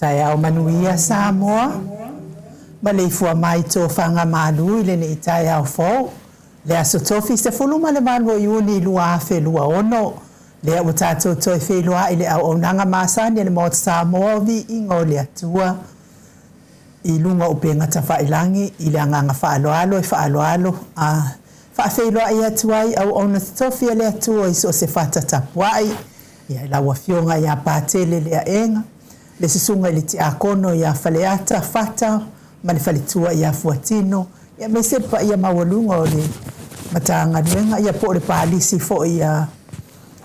Taeao manuia Samoa, maleifua mai tofaga malu i lenei taeao fou, le Aso Tofi 18 o Iuni 2026, lea ua tatou toe feiloai i le auaunaga masani a le Maota Samoa o Viiga o le Atua i luga o upega tafailagi i le agaga faaaloalo e faaaloalo a faafeiloai atu ai auauna totofi a le Atua i so o se fata tapuai. Ia i lau Afioga ia Patele Leaega, le Susuga i le Tiakono ia Faleata Fata ma le faletua ia Fuatino, ia aemaise le paia maualuga o le Matagaluega, ia po o le Palisi foi ia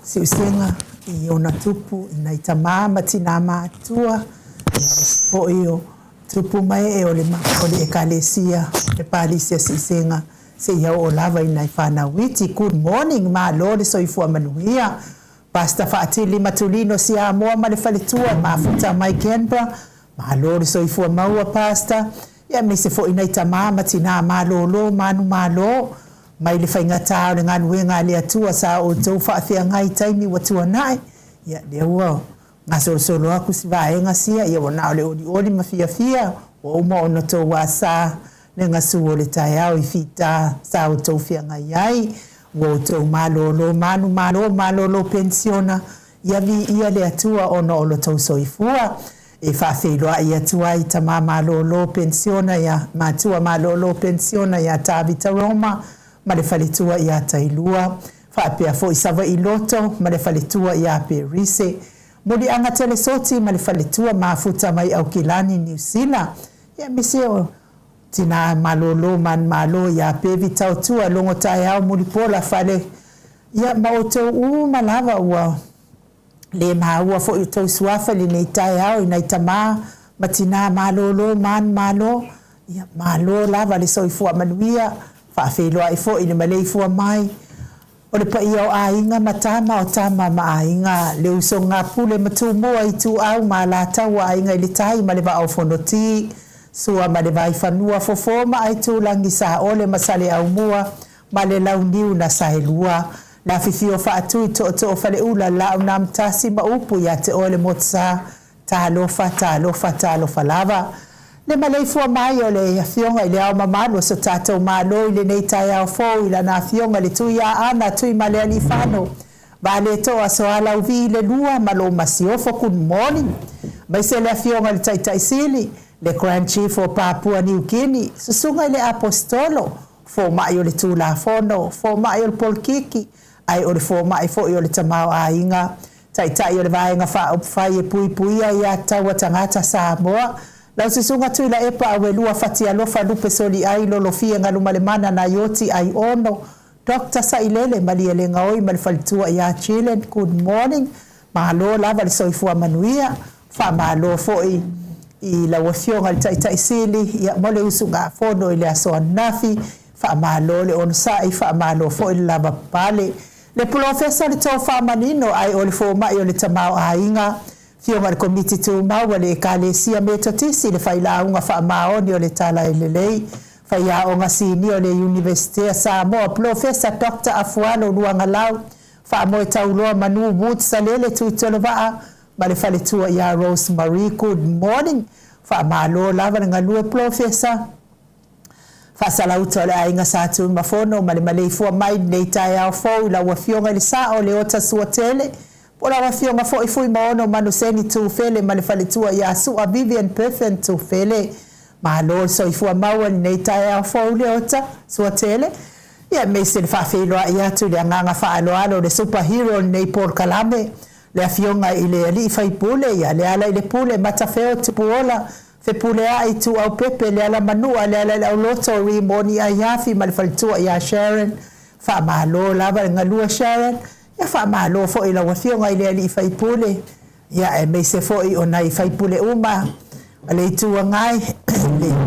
Siusega i ona tupu, i nai tama ma tina matutua, ia aemaise foi o tupu ma ee o le Ekalesia, le Palisi a Siusega, seia oo lava i nai fanau iti. Good morning, malo le soifua manuia. Pastor Faatili Matulino Siamoa ma le faletua e mafuta mai Canberra, malo le soifua maua Pastor, ia aemaise foi nai tama ma tina malolo manumalo mai le faigata o le galuega a le Atua sa outou faafeagai i taimi ua tuanai, ia lea ua gasolosolo aku si vaega sia, ia ua na o le olioli ma fiafia ua uma ona outou asa le gasu o le taeao i fita sa outou feagai ai, ua outou malolo manumalo, malolo penisiona, ia viia le Atua ona o lo tou soifua. E faafeiloai atu ai tama malolo penisiona ia matua malolo penisiona ia Tavita Roma ma le faletua ia Tailua, faapea foi Savaii Loto ma le faletua ia Perise, Muliaga Telesoti ma le faletua mafuta mai Aukilani, Niu Sila, ia aemaise o Tina malolo manumalo ia Pevi Tautua Logo Taeao Mulipola Fale, ia ma outou uma lava ua le maua foi outou suafa i lenei taeao i nai tama ma tina malolo manumalo, ia malo lava le soifua manuia, faafeiloai foi i le maleifua mai O le paia o aiga ma tama, o tama ma aiga, le usoga Pule ma Tumua, Ituau ma Alataua, Aiga i le Tai ma le Vaa o Fonoti, Sua ma le Vaifanua, Fofo ma Aitulagi, Saole ma Saleaaumua ma le Launiu na Saelua, le afifio o Faatui, Tootoo o Faleula, Laaunamtasi ma upu ia te oe le Motusa, Talofa, talofa, talofa lava. Le maleifua mai o le Afioga i Le Ao Mamalu o so tatou Malo i lenei taeao fou i Lana Afioga le Tuiaana Tuimalealiifano Vaaletoa Soalauvi i le Lua ma lou Masiofo Good morning. Aemaise le Afioga i le Taitai Sili, le Grand Chief o Papua Niu Kini, Susuga i le Aposetolo, Fomai o le Tulafono, Fomai o le Polokiki, ae o le Fomai foi o le Tamaoaiga. Taitai o le Vaega Faaupufai e Puipuia ia Taua Tagata Samoa, lau Susuga Tuilaepa Auelua Fatialofa Lupe Soliai Lolofie Galumalemana Naioti Aiono Doctor Sailele Malielegaoi ma le faletua ia Jillian Good morning Malo lava le soifua manuia Faamalo foi i lau Afioga i le Taitai Sili ia mo le usugafono i le aso ananafi Faamalo le onosai faamalo foi le lavapapale Le Polofesa o le Tofa Manino ae o le Fomai o le Tamaoaiga, Afioga i le Komiti Tumau a le Ekalesia Metotisi, le Failauga Faamaoni o le Tala e Lelei, Faiaoga Sinia o le Iunivesite a Samoa, Polofesa Doctor Afualo Luagalau, Faamoe Tauloa Manu Woods Salele Tuitolovaa ma le faletua ia Rose Marie. Good morning. Faamalo lava le galue Polofesa. Faasalauta o le aiga Sa Tuimafono ma le maleifua mai lenei taeao fou i lau Afioga i le Sao Leota Suatele, po o lau Afioga foi Fuimaono Manuseni Tufele ma le faletua ia Sua Vivian Perfin Tufele. Malo le soifua maua i lenei taeao fou Leota Suatele. Ia aemaise le faafeiloai atu i le agaga faaaloalo o le super hero o lenei polokalame, le Afioga i le Alii Faipule ia Lealailepule Matafeo Tupuola Fepuleai, Ituaupepe, Lealamanua, Lealaileauloto, Rimoni Aiafi ma le faletua ia Sharon. Faamalo lava le galue Sharon. Ia faamalo foi i lau Afioga i le Alii Faipule, ia aemaise foi o nai faipule uma a le Itu Agai,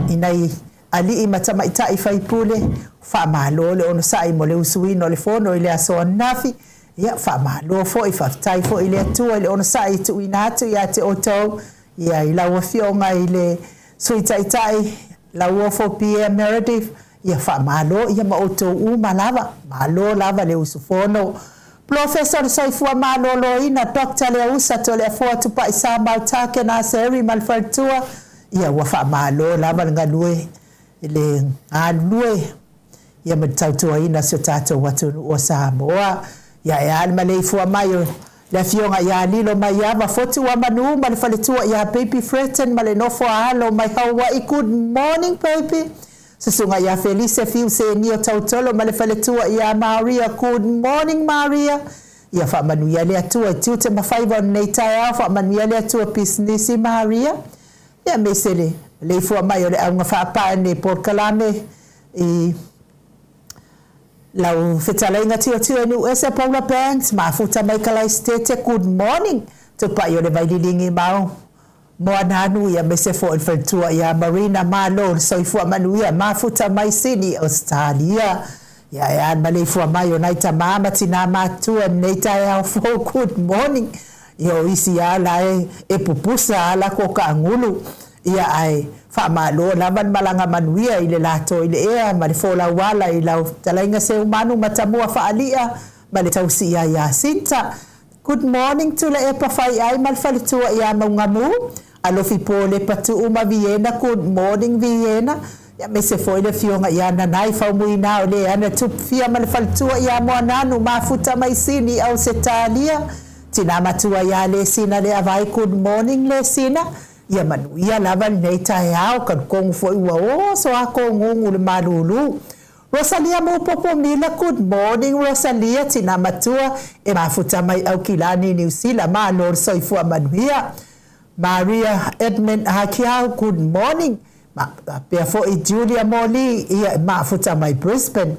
i nai alii ma tamaitai faipule. Faamalo le onosai mo le usuina o le fono i le aso ananafi. Ia faamalo foi, faafetai foi i le Atua i le onosai e tuuina atu ia te outou. Ia, i lau Afioga i le Sui Taitai, Lauofo Pierre Meredith, ia faamalo ia ma outou uma lava. Malo lava le usufono. Polofesa o le Soifua Maloloina, Doctor Leausa Toleafoa Tupai Samau Takenaseri ma le faletua, ia ua faamalo lava le galue i le galulue ia ma le tautuaina o si o tatou atunuu o Samoa. Ia e a le maleifua mai o le afioga ia Lilo Maiava Fotuamanu ma le faletua ia Baby Fretton ma le nofo a alo mai Hawaii. Good morning baby. Susuga ia Felise Fiu Senio Tautolo ma le faletua ia Maria. Good morning Maria. Ia faamanuia le Atua i tiute ma faiva o lenei taeao. Faamanuia le Atua pisinisi Maria. Ia aemaise le maleifua mai o le auga faapae o lenei polokalame i lau fetalaiga Tiotio Niuese Paula Banks, Mafuta mai Kalaisitete, good morning, Tupai o le Vaililigi Mau Moananu, ia aemaise foi le faletua ia Marina, malo le soifua manuia, Mafuta mai Sini, Ausetalia. Ia e a le maleifua mai o nai tama ma tinā matutua i lenei taeao fou, good morning. Ia o isi lava la e pupusa lava lakou kaagulu, ia ae faamalo lava le malaga manuia i le lato i le ea ma le folau ala i lau fetalaiga Seumanu Matamua Faali'a ma le tausi ia Iasinta. Good morning Tuilaepa Faiai ma le faletua ia Maugamu, Alofi Polepa Tuu ma Viena, good morning Viena. Ia aemaise foi le afioga ia Nanai Faumuina o Leana Tupufia ma le faletua ia Moananu Mafuta mai Sini Ausetalia, Tina matua ia Lesina Leavai, good morning Lesina. Ia manuia lava lenei taeao, talitonu foi ua oso a kogugu le malulu. Rosalia Mupopo Mila, good morning Rosalia, tina matua e mafuta mai Aukilani Niu Sila, malo le soifua manuia. Maria Edmund Hakiau, good morning. Faapea foi Julia Moli, ia e mafuta mai Brisbane.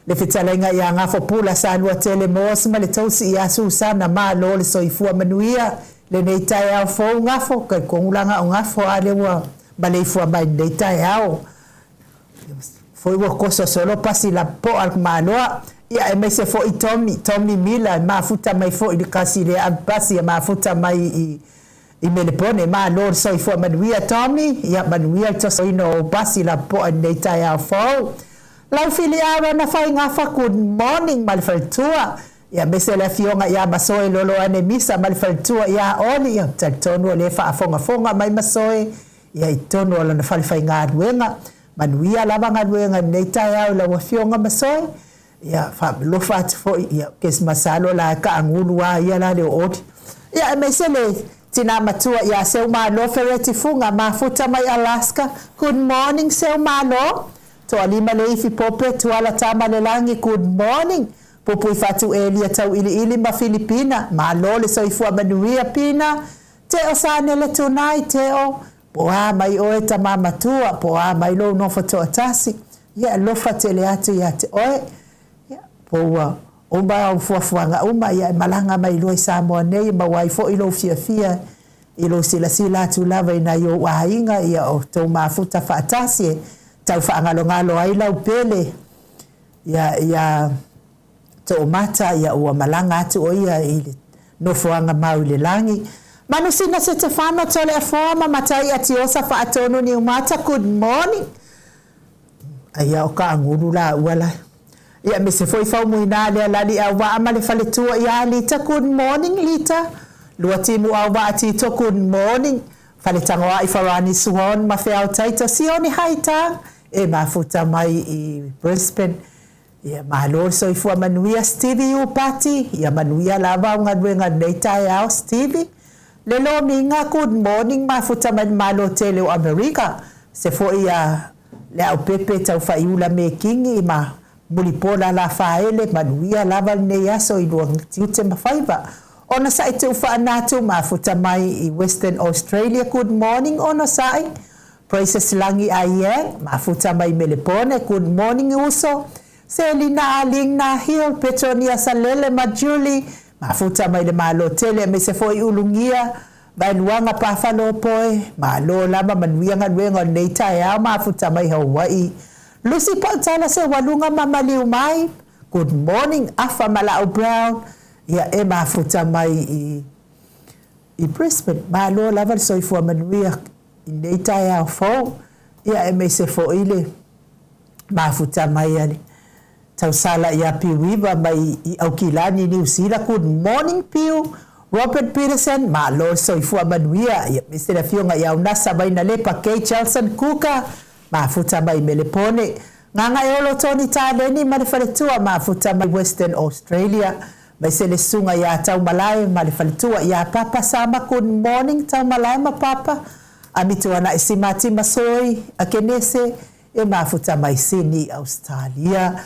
Le fetalaiga ia Gafopula Saluatele Moss ma le tausi ia Susana, malo le soifua manuia lenei taeao fou Gafo, talitonu laga o Gafo a lea ua maleifua mai lenei taeao. Foi ua toso solo pasi lapopoa le tamaloa. Ia aemaise foi Tommy, Tommy Miller e mafuta mai foi i le kasi lea ave pasi e mafuta mai i i Melepone. Malo le soifua manuia Tommy, ia manuia le tosoina o ou pasi lapopoa i lenei taeao fou. Laufili Arona Faigafa, good morning ma le faletua. Ia aemaise le afioga ia Masoe Loloane Misa ma le faletua ia Oli, ia talitonu o lea e faafogafoga mai Masoe ia i totonu o lana fale faigaluega. Manuia lava galuega i lenei taeao i lau afioga Masoe. Ia faamalofa atu foi, ia kes masalo la e kaagulu a ia la le Oli. Ia aemaise le tina matua ia Seumalo Fereti Fuga mafuta mai Alaska. Good morning Seumalo. Toalima le ifi pope Tuala Tama le lagi. Good morning. Pupui Fatu Elia Tauiliili ma Filipina. Malo le soifua manuia Pina. Teo Sanele Tunai Teo. Po a mai oe tama matua, po a mai lou nofo toatasi, ia alofa tele atu ia te oe. Ia, po ua uma au fuafuaga uma, ia e malaga mai loa i Samoa nei, e maua ai foi lou fiafia i lou silasila atu lava i nai ou aiga, ia o tou mafuta faatasi e tau faagalogalo ai lau pele, ia, ia Toomata, ia ua malaga atu o ia i le nofoaga mau i le lagi. Manusina Setefano Toleafoa ma Mataia Tiosa Faatonu Niumata, good morning. Aia o Kaagulu laua la. Ia aemaise foi Faumuina lea lali auvaa ma le faletua ia Lita, good morning Lita. Luatimu auvaa Tito, good morning. Faletagoai Farani Swan ma Feao Taito Sione Haitang e mafuta mai i Brisbane. Ia malo le soifua manuia Stevie U Pati, ia manuia lava au galuega i lenei taeao Stevie. Le Lomiga good morning mafuta mai le malo tele o Amerika, se foi ia Leaupepe Taufaiula Mekingi ma Mulipola Lafaele, manuia lava lenei aso i lua tiute ma faiva. Onosai Tuufaanatu mafuta mai i Western Australia good morning Onosai. Praises Lagi Aiyang, mafuta mai Melepone, good morning uso. Selina Aling Nahil, Petronia Salele ma Julie, mafuta mai le Malo tele aemaise foi Ulugia, Vaeluaga Pafalopoe, malo lava manuia galuega o lenei taeao mafuta mai Hawaii. Lucy Pautala Seualuga ma Maliu mai, good morning Afa ma Laau Brown, ia e mafuta mai i i Brisbane. Malo lava le soifua manuia i lenei taeao fou, ia aemaise foi le mafuta mai a le Tausala ia Piuiva mai i Aukilani, Niu Sila. Good morning Piu. Robert Peterson, malo le soifua manuia. Ia, aemaise le Afioga ia Unasa Vainalepa Kay Chelson Kuka, mafuta mai Melepone. Gagaeolo Tony Taleni ma le faletua, mafuta mai Western Australia. Aemaise le Susuga ia Taumalae ma le faletua ia Papa Sama. Good morning Taumalae ma Papa. Amituanai Simatima Soi Akenese, e mafuta mai Sydney, Ausetalia.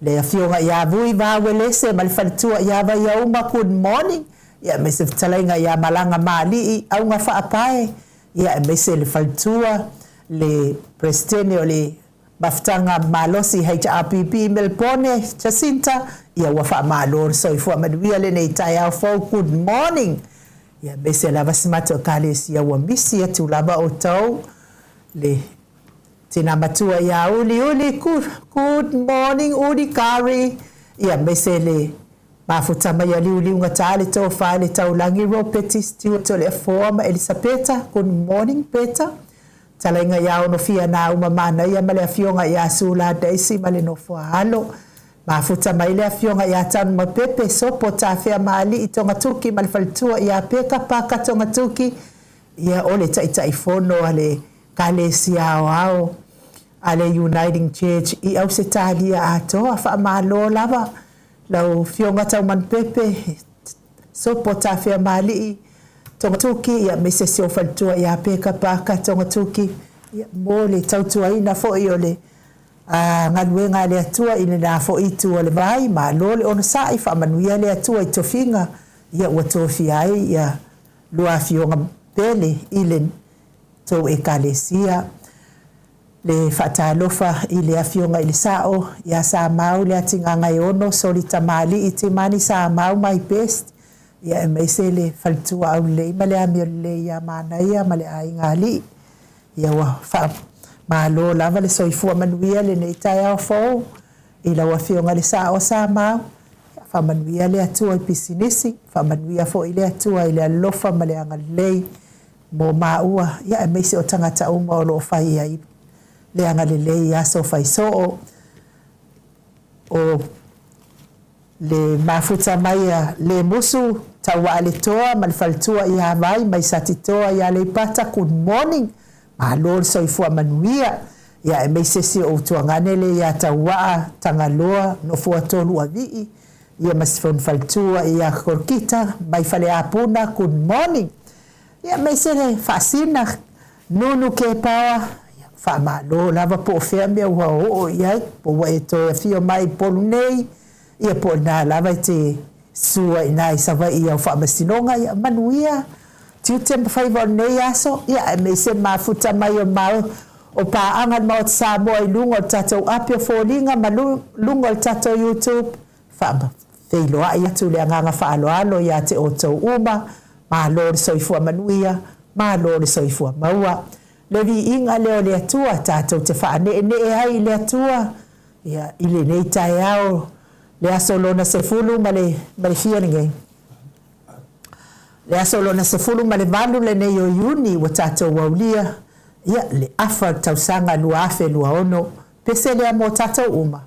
Le Afioga ia Vui Vauelese ma le faletua ia Vaiauma, good morning. Ia aemaise fetalaiga ia Malaga Maalii, Auga Faapae, ia aemaise le faletua, le Peresetene o le Mafutaga Malosi HRPP i Melbourne, Jacinta, ia ua faamalo le soifua manuia lenei taeao fou, good morning. Ia aemaise lava si matou Ekalesia ua misi atu lava outou, le Tina matua ia Uli Uli good morning Uli Kari ia aemaise le mafuta mai a Liuliugata le tofa i le taulagi Ropeti Stewart Toleafoa ma Elisapeta good morning Peta Talaiga ia Onofia Nauma Manaia ma le afioga ia Sula Daisy ma le nofo a alo Mafuta mai le afioga ia Tanumapepe Sopo Tafea Maalii Togatuki ma le faletua ia Peka Paka Togatuki ia o le Taitaifono a le Kalesia Aoao a le Uniting Church i Ausetalia atoa. Faamalo lava lau Afioga Taumanupepe, Sopo Tafeamaalii, Togatuki, ia aemaise si ou faletua ia Peka Parker Togatuki, ia, mo le tautuaina foi o le galuega a le Atua i lena foi itu o le vai. Malo le onosai, faamanuia le Atua i tofiga ia ua tofia ai ia lua afioga pele i le tou Ekalesia. Le faatalofa i le Afioga i le Sao ia Samau Leatigagaeono Soli Tamalii Timani Samau my best ia aemaise le faletua aulelei ma le amio lelei ia Manaia ma le aiga alii. Ia ua faamalo lava le soifua manuia lenei taeao fou i lau Afioga i le Sao Samau. Ia faamanuia le Atua i pisinisi, faamanuia foi le Atua i le alofa ma le agalelei mo maua, ia aemaise o tagata uma o lo o fai ai le agalelei i aso faisoo. O le mafuta mai a Lemusu, Tauaaletoa ma le faletua ia Vai mai Satitoa i Aleipata, good morning, malo le soifua manuia, ia aemaise si ou tuagane le ia Tauaa, Tagaloa, Nofoatolu Avii, ia ma si faletua ia Korokita mai Faleapuna, good morning. Ia aemaise le faasina Nunu Kepaoa, ia faamalo lava po o fea mea ua oo i ai, po ua e toe afio mai i Upolu nei, ia po o lena lava e te susu ai i ina i Savaii i au faamasinoga, ia manuia tiute ma faiva o lenei aso, ia aemaise mafuta mai o mau o paaga le Maota Samoa i luga o le tatou api o foliga ma luga o le tatou YouTube. Faafeiloai atu le agaga faaaloalo ia te outou uma, malo le soifua manuia, malo le soifua maua. Le viiga lea o le Atua tatou te faaneenee ai i le Atua, ia, i lenei taeao, le aso lona 18 ma le fia lenei? Le aso lona 18 lenei o Iuni ua tatou aulia, ia, le afa o le tausaga 2026, pese lea mo tatou uma.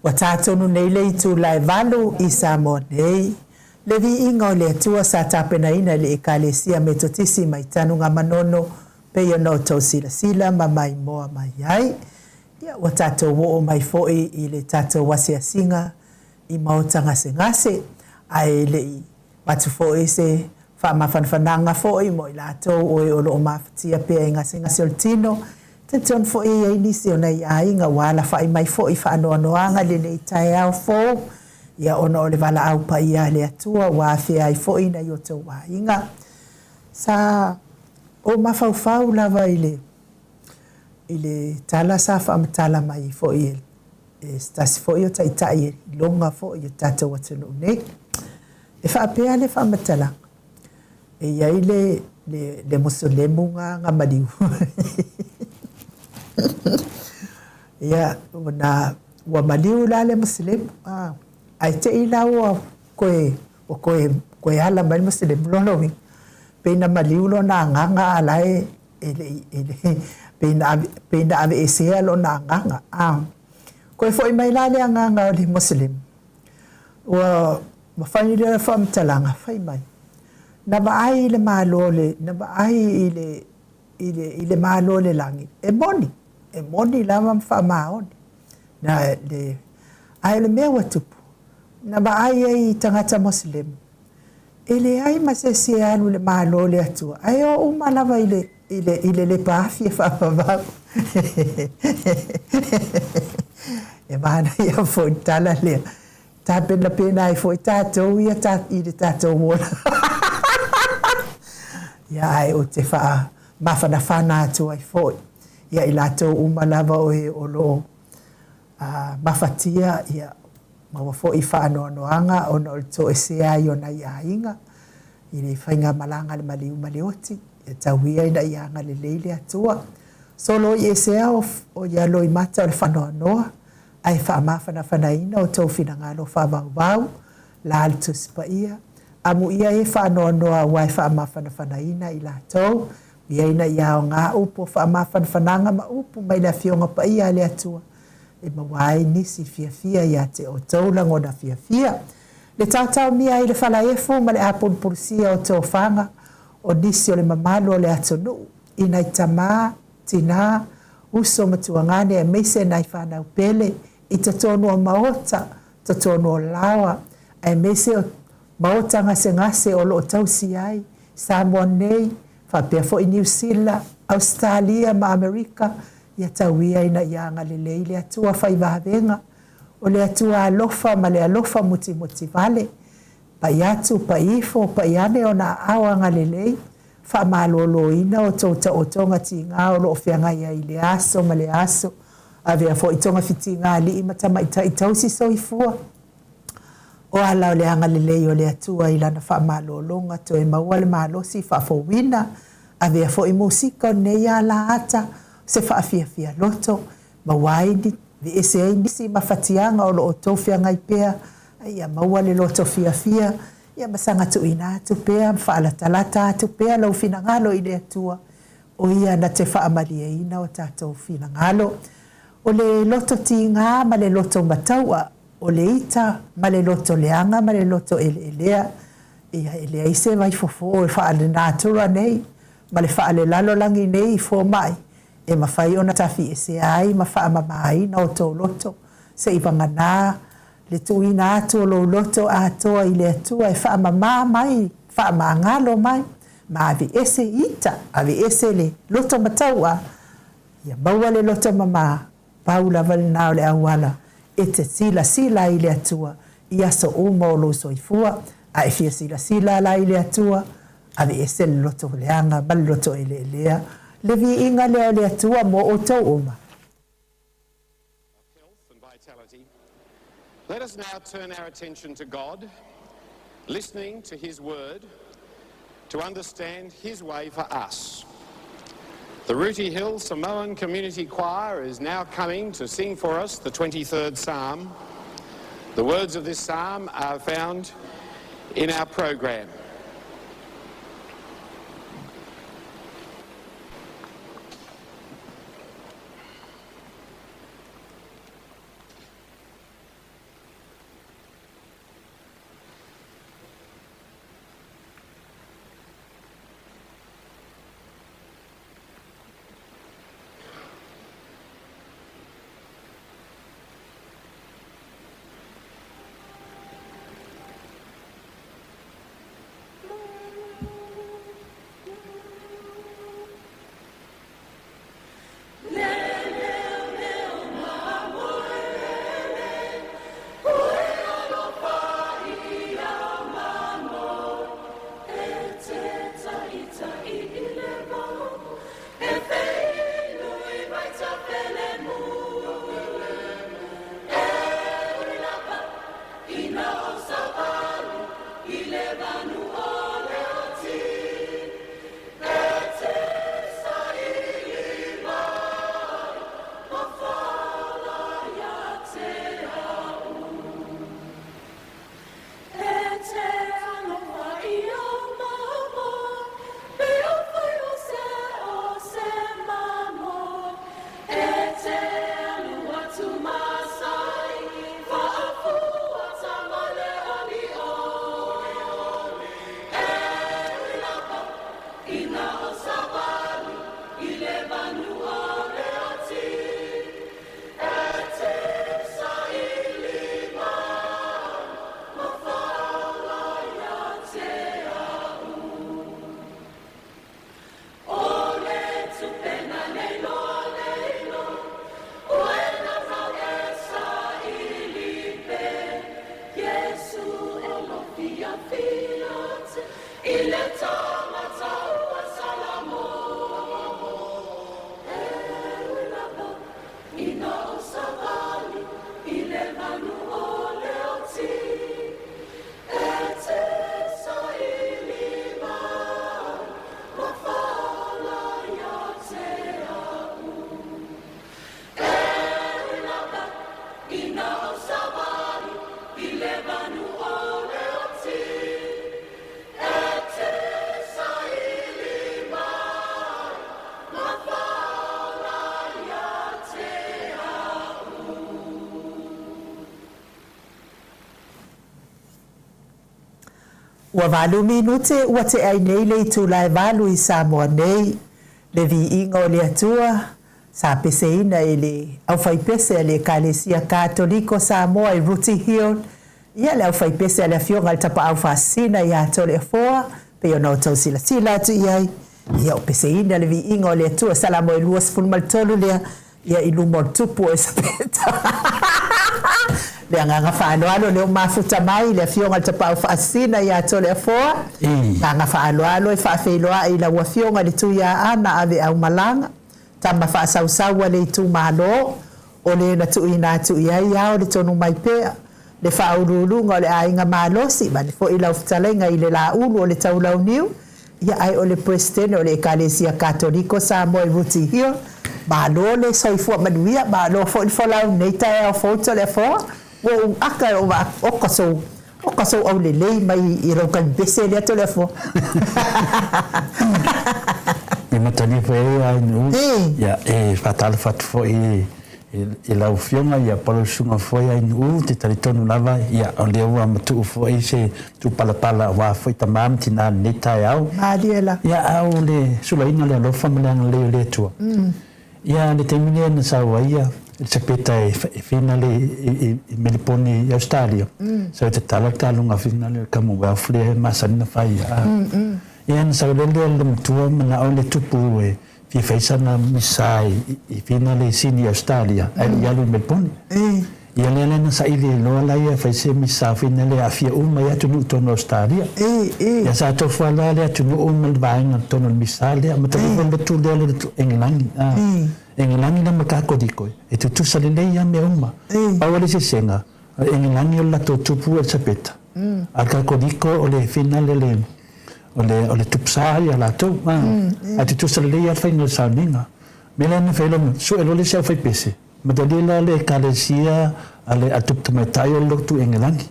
Ua ta tonu nei le itula e 8 i Samoa nei. Le viiga o le Atua sa tapenaina e le Ekalesia Metotisi mai Tanugamanono pei ona outou silasila ma maimoa mai ai. Ia, ua tatou oo mai foi i le tatou asiasiga i maota gasegase, ae le i avatu foi se faamafanafanaga foi mo i latou o e o lo o mafatia pea i gasegase o le tino. E talitonu foi e i ai nisi o nai aiga ua alafai mai foi i faanoanoaga i lenei taeao fou, ia ona o le valaau paia a le Atua ua afea ai foi nai o outou aiga. Sa ou mafaufau lava i le i le tala sa faamatala mai foi e se tasi foi o taitai iloga foi o le tatou atunuu nei. E faapea le faamatalaga, e i ai le, le, le Musulemu na na maliu. Ia, na, ua maliu la le Musulemu, ah, ae te i la ua koe, ua koe, koe ala mai le Musulemu lona uiga, pei na maliu lona agaga a la e, e le i, e le, pei na ave, pei na aveesea lona agaga. Ah, koe foi mai la le agaga o le Musulemu. Ua mafai lea faamatalaga, fai mai, na vaai i le Malo le, na vaai i le, i le, i le Malo o le lagi, e moni, e moni lava ma faamaoni. Na, le, ae o le mea ua tupu, na vaai ai i tagata Moselemu, e leai ma se isi e alu i le Malo o le Atua, ae o uma lava i le, i le, i le lepa afi e faavavau. E manaia foi le tala lea. Tapenapena ai foi tatou ia ta, i le tatou ola. Ia, ae ou te faamafanafana atu ai foi ia i latou uma lava o e o lo o mafatia, ia maua foi faanoanoaga ona o le toesea ai o nai aiga i le faigamalaga a le maliu ma le oti, ia tau ia ina ia agalelei le Atua. Soloi esea o ia loimata o le faanoanoa, ae faamafanafanaina outou finagalo faavauvau, la le Tusi Paia, amuia e faanoanoa aua e faamafanafanaina i latou, ia ina ia aoga upu o faamafanafanaga ma upu mai le Afioga Paia a le Atua, e maua ai nisi fiafia ia te outou lagona fiafia. Le taotaomia ai le falaefu ma le apulupulusia o tofaga o nisi o le mamalu o le atunuu i nai tamā, tinā, uso ma tuagane aemaise nai fanau pele i totonu o maota, totonu o laoa, aemaise o maota gasegase o lo o tausia ai Samoa nei, faapea foi Niu Sila, Ausetalia ma Amerika, ia tau ia ina ia agalelei le Atua fai vavega, o le Atua alofa ma le alofa mutimoti vale, pai atu, pai ifo, pai ane ona aao agalelei, faamaloloina o tou taotoga tiga o lo o feagai ai i le aso ma le aso, avea foi togafitiga alii ma tamaitai tausi soifua. O ala o le agalelei o le Atua i Lana faamalologa toe maua le malosi faafouina, avea foi musika o lenei alaata o se faafiafia loto, maua ai ni, aveese ai nisi mafatiaga o lo outou feagai pea, a ia maua le loto fiafia, ia ma saga tuuina atu pea ma faalatalata atu pea lou finagalo i le Atua, o Ia na te faamalieina o tatou finagalo. O le loto tiga ma le loto mataua, o le ita ma le loto leaga ma le loto eleelea, ia e leai se vaifofo e faale-natura nei ma le faale-lalolagi nei i fomai e mafai ona tafiesea ai ma faamamaina o tou loto, seivagana le tuuina atu o lou loto atoa i le Atua e faamama mai, faamagalo mai, ma aveese ita, aveese le loto mataua, ia maua le loto mama, pau lava lena o le auala e te silasila ai i le Atua i aso uma o lou soifua, a e fia silasila la i le Atua, aveese le loto leaga ma le loto eleelea, le viiga lea o le Atua mo outou uma. Health and vitality. Let us now turn our attention to God, listening to His Word, to understand His way for us. The Rooty Hill Samoan Community Choir is now coming to sing for us the 23rd Psalm. The words of this psalm are found in our program. Ua valu minute ua tea ai nei le itula e valu i Samoa nei, le Viiga o le Atua sa peseina e le aufaipese a le Ekalesia Katoliko Samoa i Rooty Hill, ia le aufaipese a le Afioga i le Tapaau Faasisina ia Toleafoa, pei ona outou silasila atu i ai, ia o peseina le Viiga o le Atua, Salamo e 23 lea, ia i luma o le Tupu o Esapeta. Le agaga faaaloalo lea ua mafuta mai le Afioga i le Tapaau Faasisina ia Toleafoa. Agaga faaaloalo e faafeiloai i lau Afioga i le Tuiaana Aveaumalaga, tama faasausau a le itumalo, o le na tuuina atu i ai ao le tonu mai pea, le faauluuluga o le aiga malosi, vaeane foi lau fetalaiga i le Laulu o le Taulauniu, ia ae o le Peresetene o le Ekalesia Katoliko Samoa i Rooty Hill. Malo le soifua manuia, malo foi le folau i lenei taeao fou Toleafoa. Ua ou aka e ou vaai atu, oka sou, oka sou aulelei mai i lou taimi pese lea Toleafoa. E matania foi ai a Inu. Ia, e faatalofa atu foi i I lau Afioga, ia, po o lau susuga foi a Inu'u, ou te talitonu lava, ia, o lea ua matu'u foi se tupalapala aua foi tama ma tina i lenei taeao. Malie la. Ia, a o le sulaina o le alofa ma le agalelei o le Atua, ia, le taimi lea na sau ai ia Elisapeta e finale i Melipone i Ausetalia, sau e tatala le taaloga finale o le Commonwealth lea e masani ona fai. Ia, na sau loa lea le matua mana'o le tupu e fia fai sana misa i finale i Sini Ausetalia ae le i alu i Melbourne. Ia lea la na saili ai loa la ia fai se misa finale e aafia uma ai atunuu i totonu o Ausetalia. Ia sa tofu lava la le atunuu ma le vaega i totonu o le misa lea ma talu foi le lotu lea o le lotu Engelani. Engelani la ma Kakoliko e tutusa lelei lava mea uma. Pau lava le eseesega, o le Engelani o le latou tupu Elisapeta, a o le Kakoliko o le finale le O le, o le tupu sa ia latou, a. Ae tutusa lelei lava le faiga o le sauniga. O le mea lea na fai ai loa, sue loa le isi aufaipese, matalie la le Ekalesia a le a Tupu Tamaitai o le Lotu Engelani.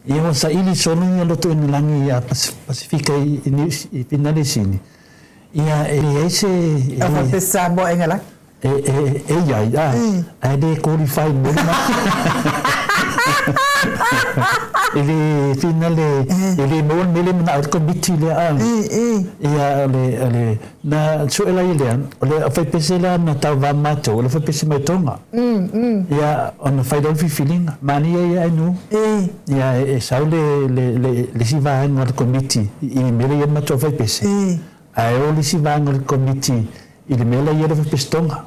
Ia ua saili solo ia Lotu Engelani ia Pasifika i, i, i Finalesini, ia e leai se... Aufaipese Samoa Engelani. E, e, e i ai, a, ae le qualify i le mea lena. E le finale, e le maua le mea lea e manao ai le komiti lea, a. Ia, o le, o le, na sue la ia lea, o le aufaipese lea na tauva ma matou, o le aufaipese mai Tonga. Ia, ona fai loa le filifiliga, manaia ia ae nu. Ia, e sau le, le, le, le isi vaega o le komiti i le mea lea e i ai le matou aufaipese, ae o le isi vaega o le komiti i le mea la e i ai le aufaipese Tonga.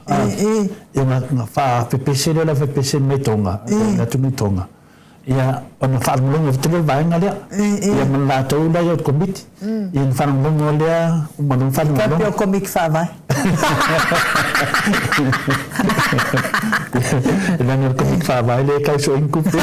Ia ona faapepese lea o le aufaipese mai Tonga, le atunuu Tonga, ia ona faalogologo atu lea o le vaega lea, ia ma latou la e i o le komiti, ia ona faalogologo lea, uma loa ona faalogologo. Pei o komiti faavae. Leaga o le komiti faavae lea e tauso ai ni tupe.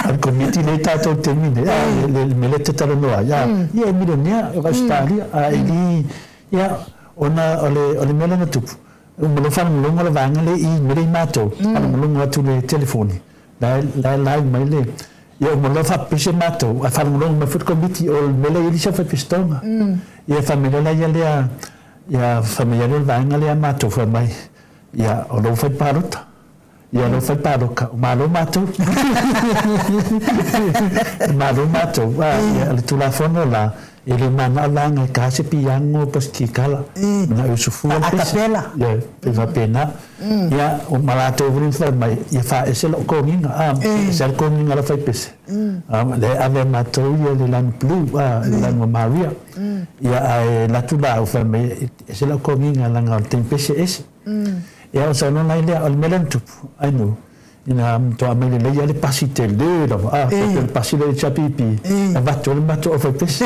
A o le komiti lea e tatou i le taimi nei, a, le mea lea e te talanoa ai, a, ia e milionea o Ausetalia, a e li, ia, ona o le, o le mea lea na tupu, uma loa faalogologo le vaega lea i i mea lea i matou, faalogologo atu i le telefoni, la e, la e live mai le, ia uma loa faapepese matou, ae faalogologo mai foi le komiti o le mea lea e i ai le isi aufaipesetoga. Ia fai mai loa la ia lea, ia fai mai lea o le vaega lea a matou, fai mai, ia o lou fai palota. Ia lou fai paloka, o malo matou. E malo matou. A, ia o le Tulafono la, e le manao la e ka se piango po o se kikala. Manao e usufua le pese. Acapella. Ia, e faapena. Ia, o ma latou foi fai mai, ia faaese lou kogiga, a, ese lava le kogiga a lau faipese. A, lea e ave e matou ia le lanu blue, a, le lanu a Maria. Ia, ae alu atu la au fai mai, e ese lau kogiga leaga o le taimi pese e ese. Ia, ona saunoa mai lea, o le mea lea na tupu, I know, ina matua aumai lelei lava le pasi tele lava, a, pei o le pasi lea i le HRPP, e avatu ai le matou aufaipese.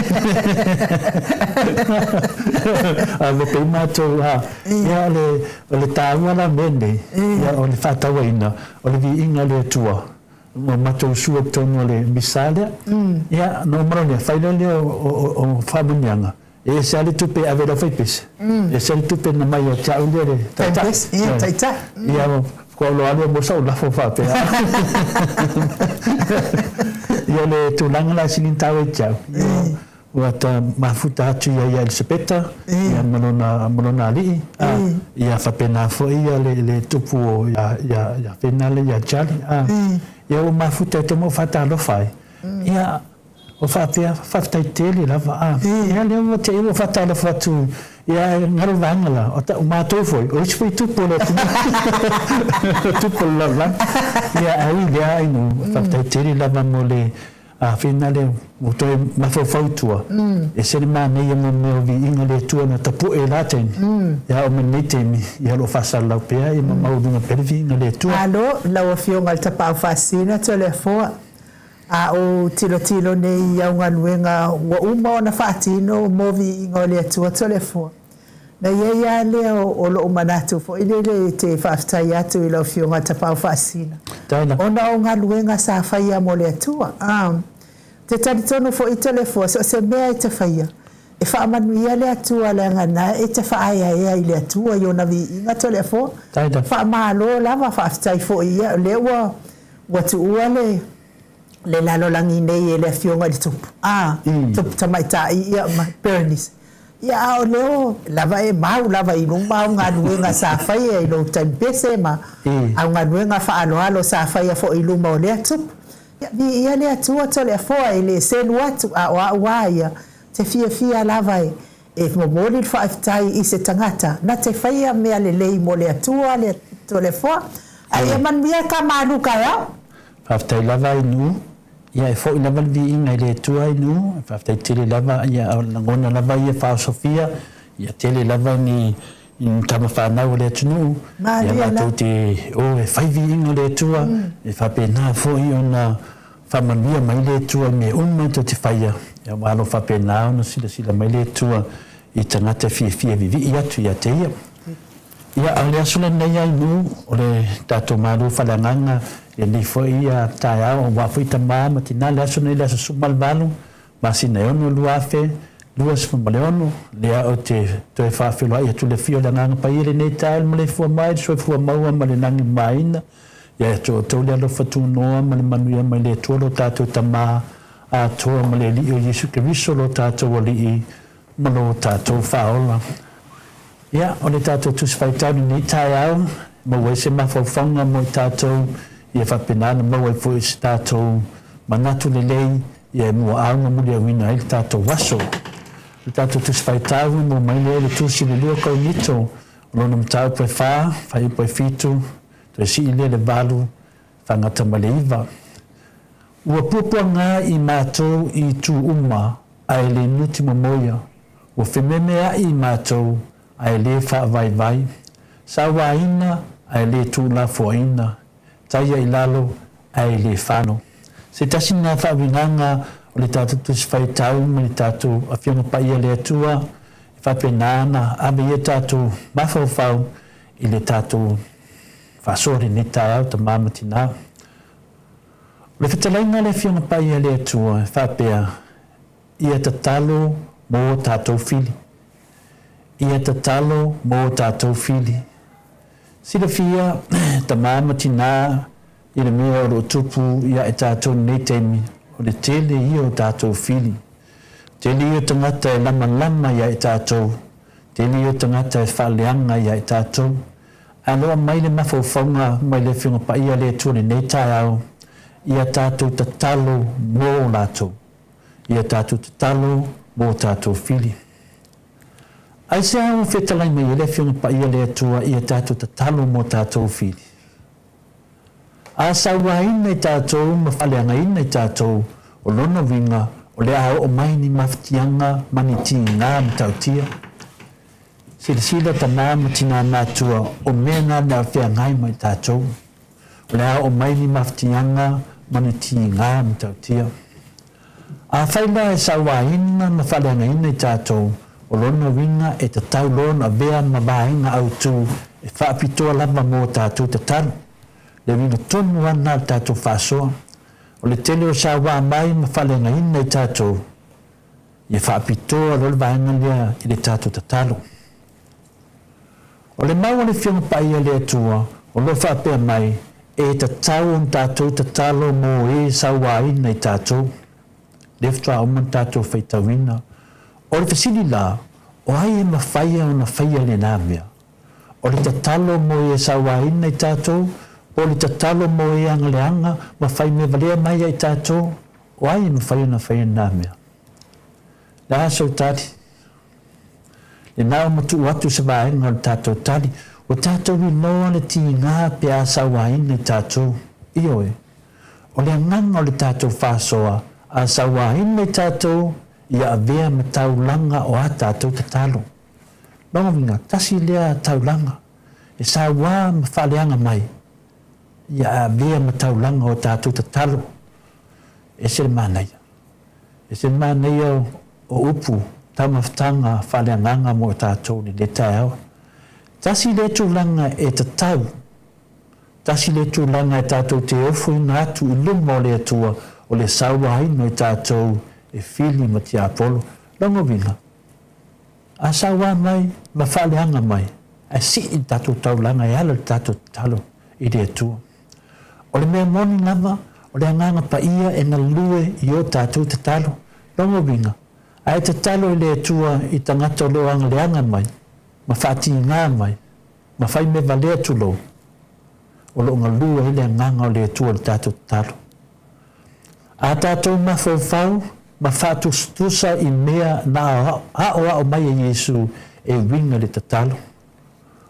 Ave pea matou, a, ia, o le, o le taua la o mea nei, ia, o le faatauaina, o le viiga o le Atua, ua matou sua i totonu o le misa lea. Ia, ona uma loa lea, fai loa lea o faamanuiaga, E ese lava le tupe e ave i le aufaipese, e ese le tupe na mai ia te au lea le taitai. Ia, taitai. Ia, faatoa ou iloa lea mo sau lafo faapea. Ia, o le tulaga la e sili ona taua ia te au, ua ta mafuta atu ia ia Elisapeta ia ma lona, ma lona alii, ia faapena foi ia le tupu o ia, ia, ia Fena lea ia Charlie, ia ua mafuta e te mau faatalofa ai. Ia, ua faapea, faafetai tele lava, a. Ia, lea ua te i ua faatalofa atu, ia, ae galo vaega la, o ta, o matou foi, o isi foi tupu o le atunuu, tupu o le lalolagi. Ia, ae ui i lea, Ainuu, faafetai tele lava mo le A fina lea ua toe mafaufau i tua, e ese le manaia mo mea o viiga le Atua na tapue i la taimi, ia oo mai lenei taimi, ia o lo o faasalalau pea ia ma maualuga pea le viiga le Atua. Malo i lau Afioga i le Tapaau Faasisina Toleafoa. A ou tilotilo nei i au galuega ua uma ona faatino mo viiga o le Atua Toleafoa, Na i ai lava lea o lou manatu foi lele e te faafetai atu i lau Afioga Tapaau Faasisina ona o galuega sa faia mo le Atua. Ou te talitonu foi Toleafoa so o se mea e te faia, e faamanuia le Atua leaga na e te faaeaea i le Atua i ona viiga Toleafoa. Faamalo lava, faafetai foi ia o lea ua ua tuua le le lalolagi nei e le Afioga i le Tupu, a, Tupu Tamaitai ia ma Bernice. Ia a o lea lava e mau lava i luma au galuega sa faia i lou taimi pese ma au galuega faaaloalo sa faia foi i luma o lea Tupu. Ia, viia le Atua Toleafoa e le selu atu, a o au a ia, te fiafia lava e e momoli le faafetai i se tagata na te faia mea lelei mo le Atua le Toleafoa. Ae ia manuia ka malu taeao. Faafetai lava i Nuu, ia e foi lava le viiga i le Atua i Nuu, faafetai tele lava, ia o le lagona lava ia faaosofia, ia tele lava ni ni tama fanau a le atunuu, ia latou te o e fai viiga o le Atua, e faapena foi ona faamanuia mai le Atua i mea uma tou te faia, ia aua o lo o faapena ona silasila mai le Atua i tagata e fiafia vivii atu ia te Ia. Ia, a o le aso lenei ai nuu, o le tatou Malo faaleagaga i lenei foi taeao, aua foi tama ma tina, le aso lenei le aso 18, masina e 6, 2026, lea ou te toe faafeiloai atu i le afio o le Agaga Paia i lenei taeao i le maleifua mai, le soifua maua ma le lagi mamaina. Ia ia te outou le alofa tunoa ma le manuia mai le Atua lo tatou Tama atoa ma le Alii o Iesu Keriso lo tatou Alii ma lo tatou Faaola. Ia, o le tatou Tusi Faitau i lenei taeao, e maua ai se mafaufauga mo i tatou, ia faapena ona maua ai foi se tatou manatu lelei, ia e muaau ma muliauina ai le tatou aso. O le tatou Tusi Faitau e maua mai lea i le Tusi i le 2 Korinito, o lona mataupu e 4, fuaiupu e 7, toe sii lea i le 8, faagata ma le 9. Ua puapuaga i matou i itu uma, ae le nuti momoia, Ua fememea'i matou ae le faavaivai, sauaina ae le tuulafoaina, taia i lalo ae le fano. Se tasi lena faauigaga o le tatou Tusi Faitau ma le tatou Afioga Paia le Atua e faapena ona ave ia tatou mafaufau i le tatou faasoa i lenei taeao tama ma tina. O le fetalaiga a le Afioga Paia le Atua e faapea, Ia tatalo mō tātou fili. Ia tatalo mō tātou fili. Silafia, tamā ma tinā, i le mea o lo o tupu i a i tātou nei taimi, o le tele ia o tātou fili. Tele ia o tagata e lamalama i a i tātou, tele ia o tagata e faaleaga i a i tātou. Ae loa mai le mafaufauga mai le Afioga Paia a le Atua i lenei taeao, ia tātou tatalo mō lātou. I a tātou tatalo mō tātou whiri. Aisea ua fetalai mai ai le Afioga Paia le Atua i a tātou tatalo mō tātou whiri? A sauaina i tātou ma whaleagaina i tātou, o lona uiga o le a oo mai ni mafatiaga ma ni tīgā matautia. Silasila tamā ma tinā mātua o mea ngā mea feagai mai tātou. O le a oo mai ni mafatiaga ma ni tīgā matautia. Afai la e sauaina ma faaleagaina i tatou, o lona uiga e tatau loa ona avea ma vaega autū e faapitoa lava mō tatou tatalo. Le uiga tonu ana a le tatou faasoa, o le tele o sauā mai ma faaleagaina i tatou, ia faapitoa loa le vaega lea i le tatou tatalo. O le mau a le Afioga Paia a le Atua o lo o faapea mai, E tatau ona tatou tatalo mō e sauaina i tatou. Lea faatoa uma ona tatou faitauina. O le fesili la, o ai e mafai ona faia lena mea? O le tatalo mō e sauaina i tatou, po o le tatalo mō e agaleaga ma fai mea valea mai ia i tatou? O ai e mafai ona faia lena mea? Le a sou tali? Lena ua matuu atu se vaega o le tatou tali, ua tatou iloa le tiga pe a sauaina i tatou. Ioe, o le agaga o le tatou faasoa, a sauaina i tatou, ia avea ma taulaga o a tatou tatalo. Lona uiga, tasi lea taulaga e saua ma faaleaga mai, ia avea ma taulaga o tatou tatalo. Ese le manaia. Ese le manaia o upu taumafataga faaleagaga mo tatou i lenei taeao. Tasi lea tulaga e tatau, tasi lea tulaga e tatou te ofoina atu i luma o le Atua, o le sauaina o tatou e fili ma tiapolo. Lona uiga, a saua mai ma faaleaga mai, ae sii le tatou taulaga e ala i le tatou tatalo i le Atua. O le mea moni lava, o le Agaga Paia e galue i o tatou tatalo. Lona uiga, a e tatalo i le Atua i tagata o lo o agaleaga mai, ma faatiga mai, ma fai mea valea tulou, o lo o galue ai le Agaga o le Atua i le tatou tatalo. A tatou mafaufau ma faatusatusa i mea na aoao mai e Iesu e uiga i le tatalo,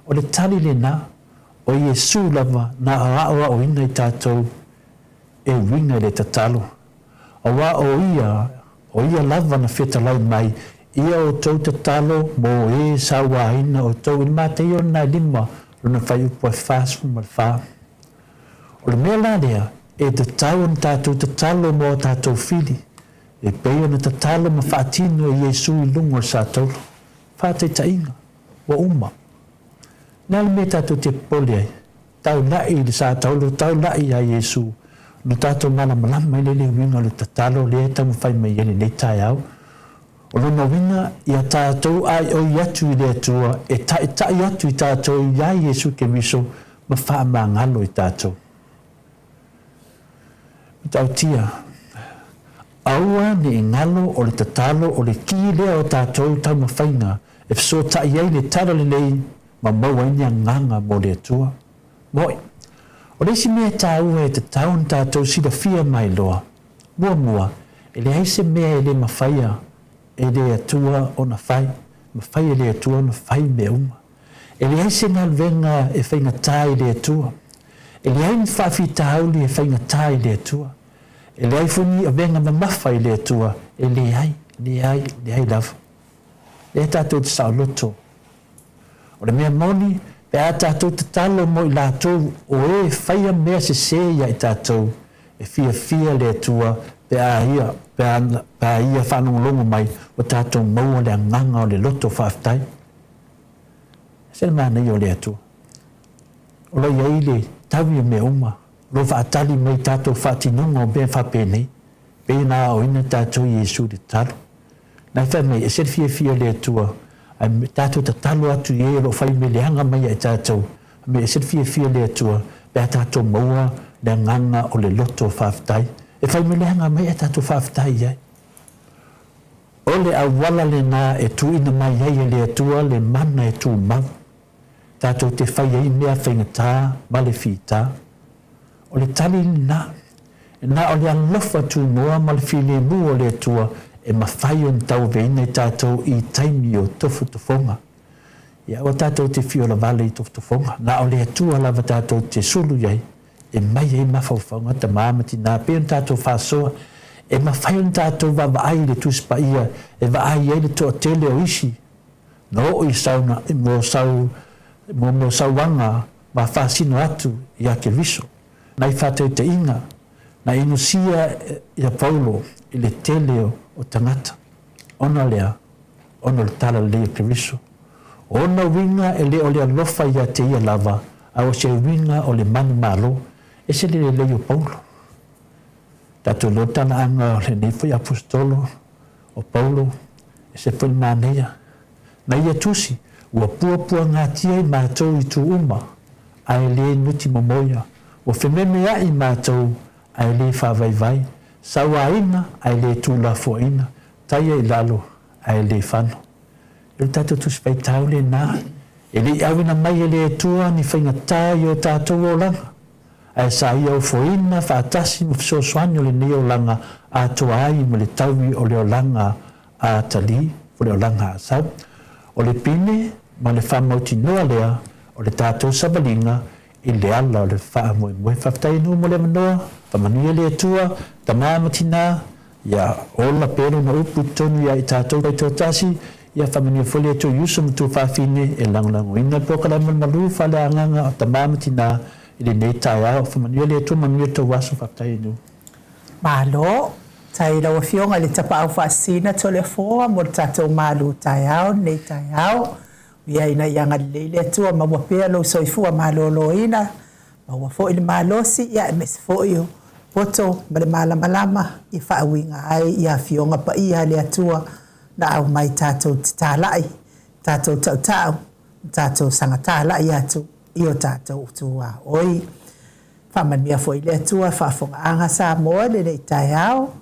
o le tali lena, o Iesu lava na aoaoina i tatou e uiga i le tatalo, aua o Ia, o Ia lava na fetalai mai, Ia outou tatalo mo e sauaina outou i le Mataio lena e 5, lona fuaiupu e 44. O le mea la lea, e tatau ona tatou tatalo mo a tatou fili, e pei ona tatalo ma faatino e Iesu i luga o le satauro. Faataitaiga, ua uma. Le a le mea tatou te popole ai? Taulai i le satauro, taulai iā Iesu, ona tatou malamalama ai lea i le uiga o le tatalo lea e taumafai mai ai i lenei taeao. O lona uiga, ia tatou aioi atu i le Atua e taitai atu i tatou iā Iesu Keriso ma faamagalo i tatou. Matautia, Aua ne i galo o le tatalo o le ki lea o tatou taumafaiga e fesootai ai le talalelei ma maua ai ni agaga mo le Atua. Moe. O le isi mea e taua e tatau ona tatou silafia mai loa, muamua, e leai se mea e le mafaia e le Atua ona fai, mafai e le Atua ona fai mea uma. E leai se galuega e faigata i le Atua. E leai ni faafitauli e faigata i le Atua. E leai foi ni avega mamafa i le Atua. E leai, leai, leai lava. Lea tatou te saoloto. O le mea moni, pe a tatou tatalo mo i latou o e faia mea sesē ia i tatou, e fiafia le Atua pe a ia, pe a, pe a Ia faalogologo mai, ua tatou maua le agaga o le loto faafetai. Se le manaia o le Atua. O lo o i ai le taui o mea uma, o lo o faatali mai i tatou faatinoga o mea faapenei, pei ona aoaoina tatou e Iesu i le tatalo. Na e fai mai, ese le fiafia o le Atua, ae tatou tatalo atu i e o lo o fai mea leaga mai ia i tatou, fai mai, ese le fiafia o le Atua pe a tatou maua le agaga o le loto faafetai. E fai mea leaga mai ae tatou faafetai i ai. O le auala lena e tuuina mai ai e le Atua le mana e tumau, tatou te fai ai mea faigata ma le fita. O le tali lena, na o le alofa tunoa ma le filemu o le Atua e mafai ona tauaveina i tatou i taimi o tofotofoga. Ia aua tatou te fiola vale i tofotofoga, na o le Atua lava tatou te sulu i ai e mai ai mafaufauga tama ma tina, pei ona tatou faasoa, e mafai ona tatou vaavaai i le Tusi Paia e vaai ai le toatele o isi na oo i sauna, mo sau, mo mea sauaga ma faasino atu iā Keriso. Nai faataitaiga, na inusia ia Paulo i le tele o tagata, ona lea, ona o le talalelei o Keriso. O ona uiga e le o le alofa ia te ia lava, a o se uiga o le manumalo. Ese le lelei o Paulo. Tatou iloa le talaaga o lenei foi Aposetolo o Paulo, ese foi le manaia. Na ia tusi, ua puapuagatia i matou i itu uma, ae le nuti momoia. Ua fememea'i matou, ae le faavaivai. Sauaina, ae le tuulafoaina. Taia i lalo, ae le fano. O le tatou Tusi Faitau lena, e le i auina mai e le Atua ni faigata i o tatou olaga. Ae sa ia ofoina faatasi ma fesoasoani o lenei olaga atoa ai ma le taui o le olaga a atalii po o le olaga a Asau. O le pine ma le faamautinoa lea o le tatou savaliga i le ala o le faamoemoe. Faafetai e nuu mo le avanoa, faamanuia le Atua, tama ma tina, ia ola pea lona upu i totonu ia i tatou taitoatasi, ia faamanuia foi le Atua i uso ma tuafafine e lagolagoina le polokalame o le malu faaleagaga o tama ma tina i lenei taeao. Faamanuia le Atua, manuia le tou aso. Faafetai e nuu. Malo. Faafetai i lau Afioga i le Tapaau Faasisina Toleafoa mo le tatou malu taeao lenei taeao. Ia ina ia agalelei le Atua maua pea lou soifua maloloina, maua foi le malosi ia aemaise foi o poto ma le malamalama e faauiga ai ia Afioga Paia a le Atua na aumai tatou te talai, tatou tautau, ma tatou saga talai atu i o tatou tuaoi. Faamanuia foi le Atua faafofogaaga Samoa i lenei taeao,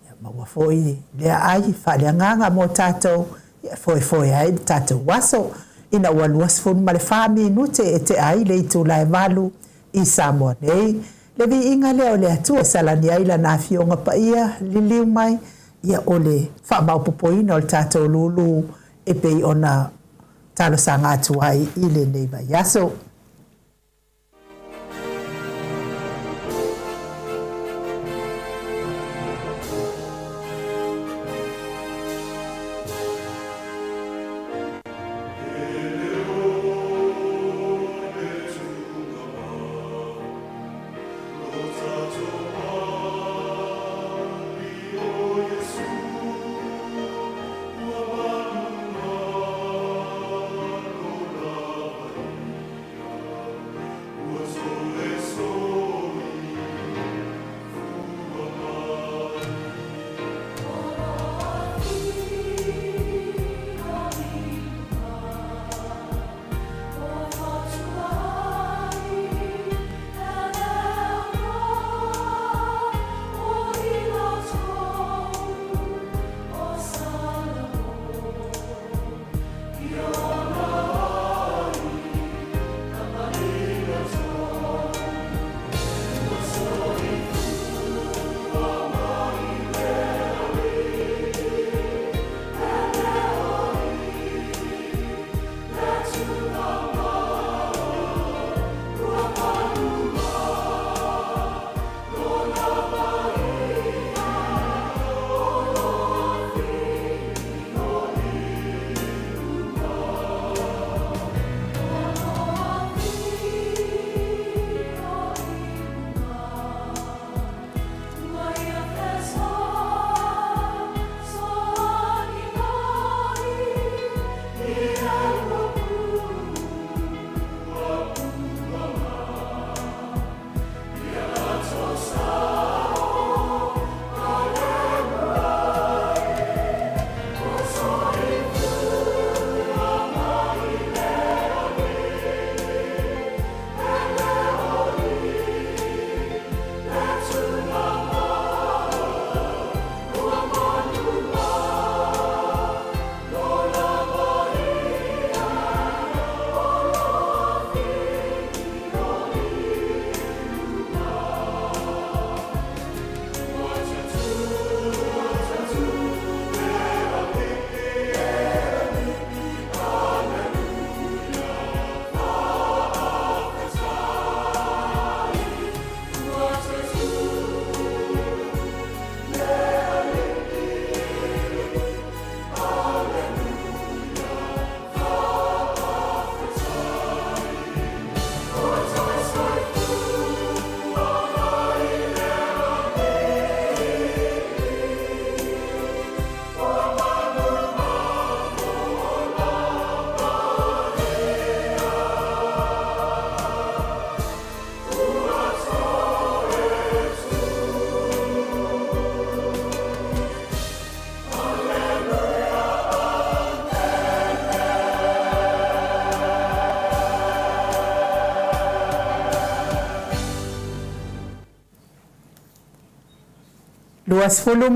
ia maua foi lea ai faaleagaga mo tatou e foefoe ai le tatou aso. Ina ua 24 minute e tea ai le itula e 8 i Samoa nei, le viiga lea o le Atua e salani ai Lana Afioga Paia liliu mai, ia o le faamaopoopoina o le tatou lulu e pei ona talosaga atu ai i lenei vaiaso.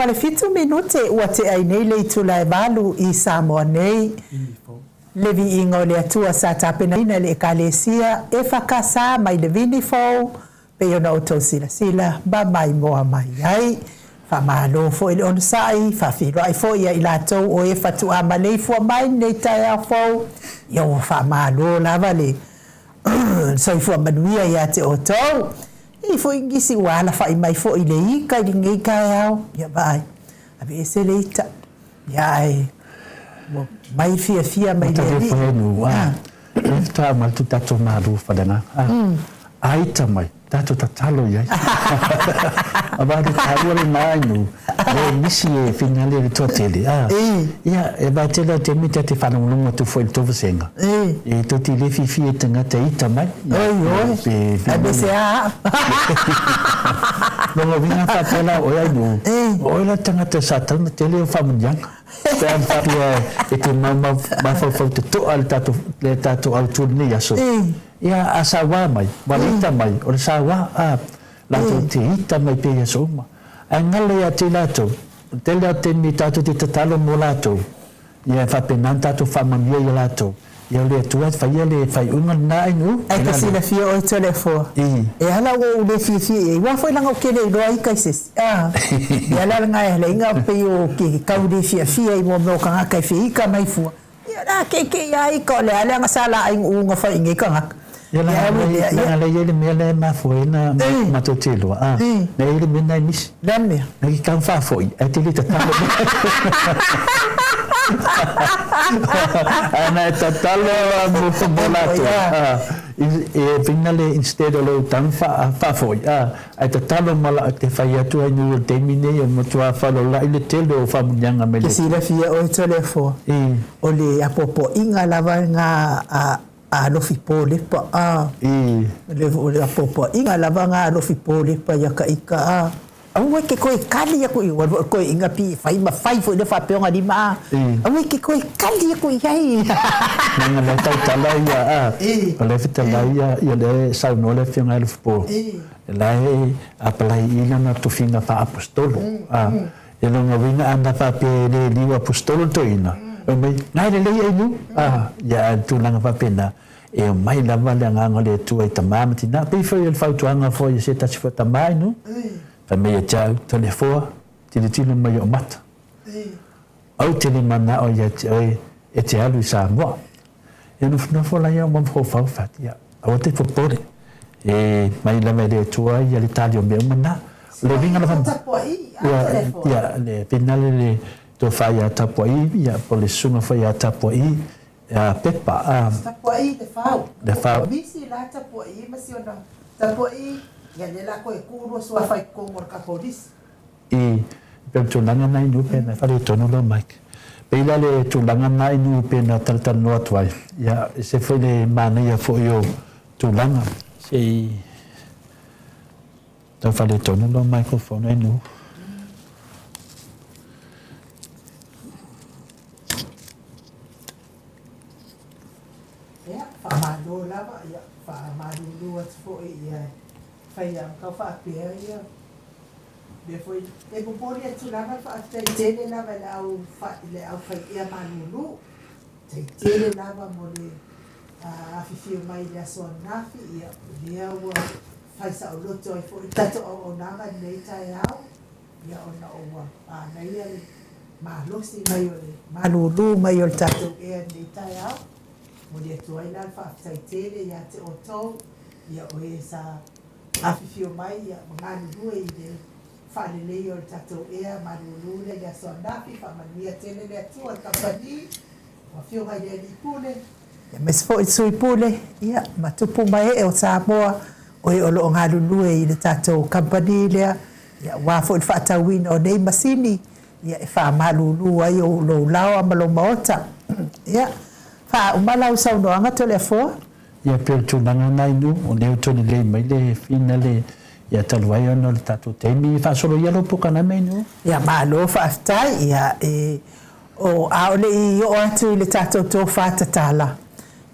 27 minute ua tea ai nei le itula e 8 i Samoa nei. Le viiga o le Atua sa tapenaina e le Ekalesia EFKS mai le Vini Fou. Pei ona outou silasila ma maimoa mai ai. Faamalo foi le onosai, faafeiloai foi ia i latou o e faatoa maleifua mai lenei taeao fou. Ia ua faamalo lava le soifua manuia ia te outou. E i ai foi nisi ua alafai mai foi i le ita i lenei taeao. Ia vaai, aveese le ita. Ia ae ua mai fiafia mai le Alii. Lea faatoa aumai atu tatou malu faleagaga. A ita mai, tatou tatalo i ai. Aua o le taua lena i nuu, le misi e finale le toatele. Ia, e vaai tele lava i taimi ta te faalogologo atu foi i le tou vasega, e tou te le fiafia i tagata e ita mai. Oi oi, ae pe se a au. Lona uiga a faapea la o oe Ainuu, o oe la le tagata sa tatau ona tele ou faamanuiaga. Pe a faapea e te mafaufau totoa le tatou autu i lenei aso, ia a saua mai, ua le ita mai, o le saua, a, latou te ita mai pea i aso uma. Ae galo ia te i latou, o le tele lava o taimi tatou te tatalo mo latou, Ia e faapena ona tatou faamanuia ia latou. Ia o le Atua e faia le faaiuga lena ai nuu. Ae te silafia oe Toleafoa, e ala ua ou le fiafia i ai, aua foi leaga ou te le iloa ita i se isi, a. Le ala lena e ala ai na pei o ke tau le fiafia i mua mea o tagata e fia ita mai fua, ia o le a keikei a ita o le a leaga sa laai nuu na fai i nei tagata. Ia leaga lea e i ai le mea lea e mafua ai ona matou te iloa, a, lea e i ai le mea lena e misi. Le a le mea? Na ki tau faafoi, ae te le tatalo mai. Ae na e tatalo mo latou, e whina le instead o lou tau faafoi, ae tatalo ma la te fai atu ai nui o le taimi nei o matua faalolai le tele o faamuniaga mai le. Te silafia oe Toleafoa, o le apoapoaiga lava lena a alofi po lepa a. O le apoapoaiga lava lena a alofi po lepa ia ka ita a. Aua e te toe kali aku i ua toeaiina pi e fai ma fai foi lea faapea ona lima a. Aua e te toe kali aku i ai. Leaga lea tautala ia a. O lea fetalai ia ia lea e saunoa le afioga ia Alofipo. La e apalai i lana tofiga faa-aposetolo a. Ia lona uiga ana faapea e le liu aposetolo le toeaina, e omai, Na e lelei ai nu? A, ia a tulaga faapena, e omai lava le Agaga o le Atua i tama ma tina. Pei foi o le fautuaga foi a se tasi foi o tama i nu, fai mai ia te au, Toleafoa, tilotilo mai i ou mata. Ou te le manao ia te oe e te alu i Samoa. Ia nofonofo la ia ma mafaufau fai, ia, aua te popole. E mai lava e le Atua ia le tali o mea uma na. O le uiga lava, ia, ia, le finale le tofa ia Tapua'i, ia, po o le susuga foi ia Tapua'i, ia Pepa, a. Tapua'i Lefau. Lefau. Ua misi la Tapua'i ma si ona Tapua'i, ia lea la koe tu lua suafa i totonu o le tatou lisi. I pei o le tulaga na inu pena e faaletonu lau mic. Pei la le tulaga na inu pena talatalanoa atu ai, ia ese foi le manaia foi o tulaga. Se i tau faaletonu lau microphone inu. Ia, faamalo lava, ia, faamalulu atu foi ia fai lava ma tau faapea ia mea foi. E momoli atu lava le faafetai tele lava i le au i le aufaiea malulu. Faafetai tele lava mo le afifio mai i le aso ananafi, ia o lea ua fai saoloto ai foi le tatou auaunaga i lenei taeao, ia ona ua manaia le malosi mai o le malulu mai o le tatou ea i lenei taeao. Momoli atu ai la le faafetai tele ia te outou, ia o e sa afifio mai ia ma galulue i le faaleleia o le tatou ea malulu lea i le aso ananafi. Faamanuia tele le Atua i le kamupani, lau Afioga i le Alii Pule, aemaise foi le Sui Pule, ia, ma tupu ma ee o Samoa, o e o lo o galulue i le tatou kamupani lea, ia, aua foi le faatauina o nei masini, ia, e faamalulu ai lou laoa ma lou maota. Ia, faauma lau saunoaga Toleafoa. Ia pei o le tulaga lena i nuu, o lea ua toe lelei mai le fina le, ia talu ai ona o le tatou taimi, faasolo ia lou polokalame i nuu. Ia malo faafetai, ia e o a o le i oo atu i le tatou tofa tatala,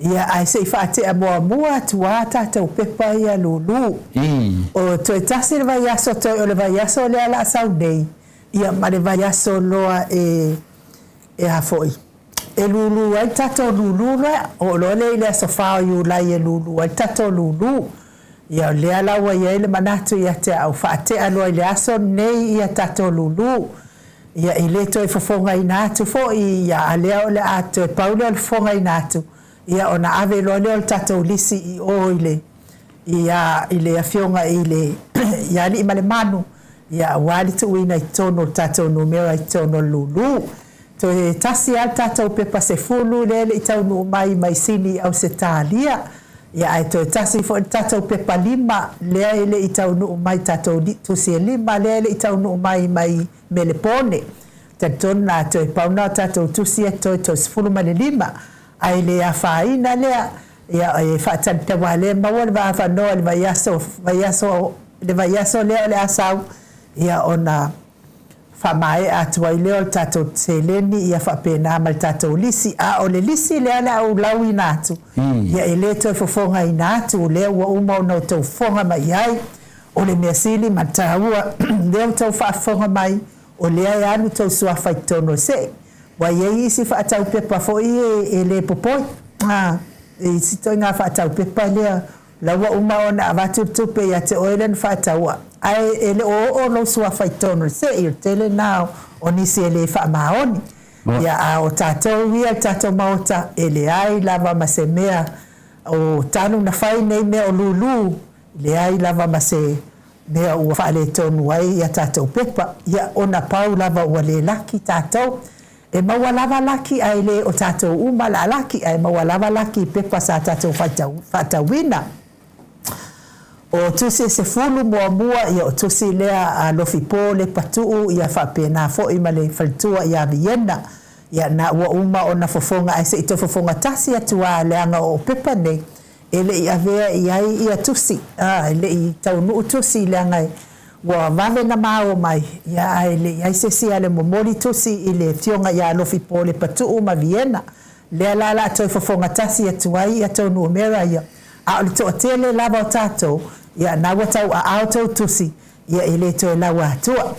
ia ae se i faatea muamua atu a tatou pepa ia lulu. O toe tasi le vaiaso toe o le vaiaso lea la a sau nei, ia ma le vaiaso loa e e a foi e lūlū ai le tatou lūlū lea. Oo loa lea i le aso 4 o Iulai e lūlū ai le tatou lūlū. Ia o lea la ua i ai le manatu ia te au, faatea loa i le aso lenei ia tatou lūlū. Ia e le toe fofogaina atu foi, ia a lea o le a toe pau lea o le fofogaina atu, ia ona ave loa lea o le tatou lisi i o i le ia i le Afioga i le ia Aliimalemanu, ia aua le tuuina i totonu o le tatou numera i totonu o le lūlū. Toe tasi lava le tatou pepa 10 lea e le i taunuu mai mai Sini i Ausetalia, ia ae toe tasi foi le tatou pepa 5 lea e le i taunuu mai, tatou tusi e 5 lea e le i taunuu mai mai Melepone. Talitonu la toe pau na o tatou tusi e toe 15, ae le afaina lea, ia e faatalitali aua lea e maua le avanoa i le vaiaso vaiaso le vaiaso lea o le a sau, ia ona faamaea atu ai lea o le tatou seleni ia faapena ma le tatou lisi. A o le lisi lea o le a ou lauina atu, ia e le toe fofogaina atu, o lea ua uma ona outou fofoga mai i ai. O le mea sili ma le taua, lea ua outou faafofoga mai, o lea e alu tou suafa i totonu o le see. Ua i ai isi faatau pepa foi e le popoi, a, e isi ituaiga faatau pepa lea La ua uma ona avatu le tupe ia te oe lea na faataua, ae e le o oo lou suafa i totonu o le se'i, o le tele lena o nisi e le faamaoni. Ia, a o tatou ia le tatou Maota, e leai lava ma se mea o talu na fai nei mea o lūlū, leai lava ma se mea ua faaletonu ai ia tatou pepa. Ia, ona pau lava ua le laki tatou. E maua lava laki ae le o tatou uma la laki, ae maua lava laki i pepa sa tatou faatauina. O tusi e 10 muamua, ia o tusi lea a Lofipo Lepatuu, ia faapena foi ma le faletua ia Viena. Ia na ua uma ona fofoga ae se i toe fofoga tasi atu a leaga o pepa nei e le i avea i ai ia tusi, a e le i taunuu tusi leaga e Ua vave na maua mai, ia ae le i ai se isi ale momoli tusi i le afioga ia Alofipo Lepatuu ma Viena. Lea la la toe fofoga tasi atu ai ia tou numera ia. A o le toatele lava o tatou, ia na ua tau aao tou tusi, ia e le toe laua atua.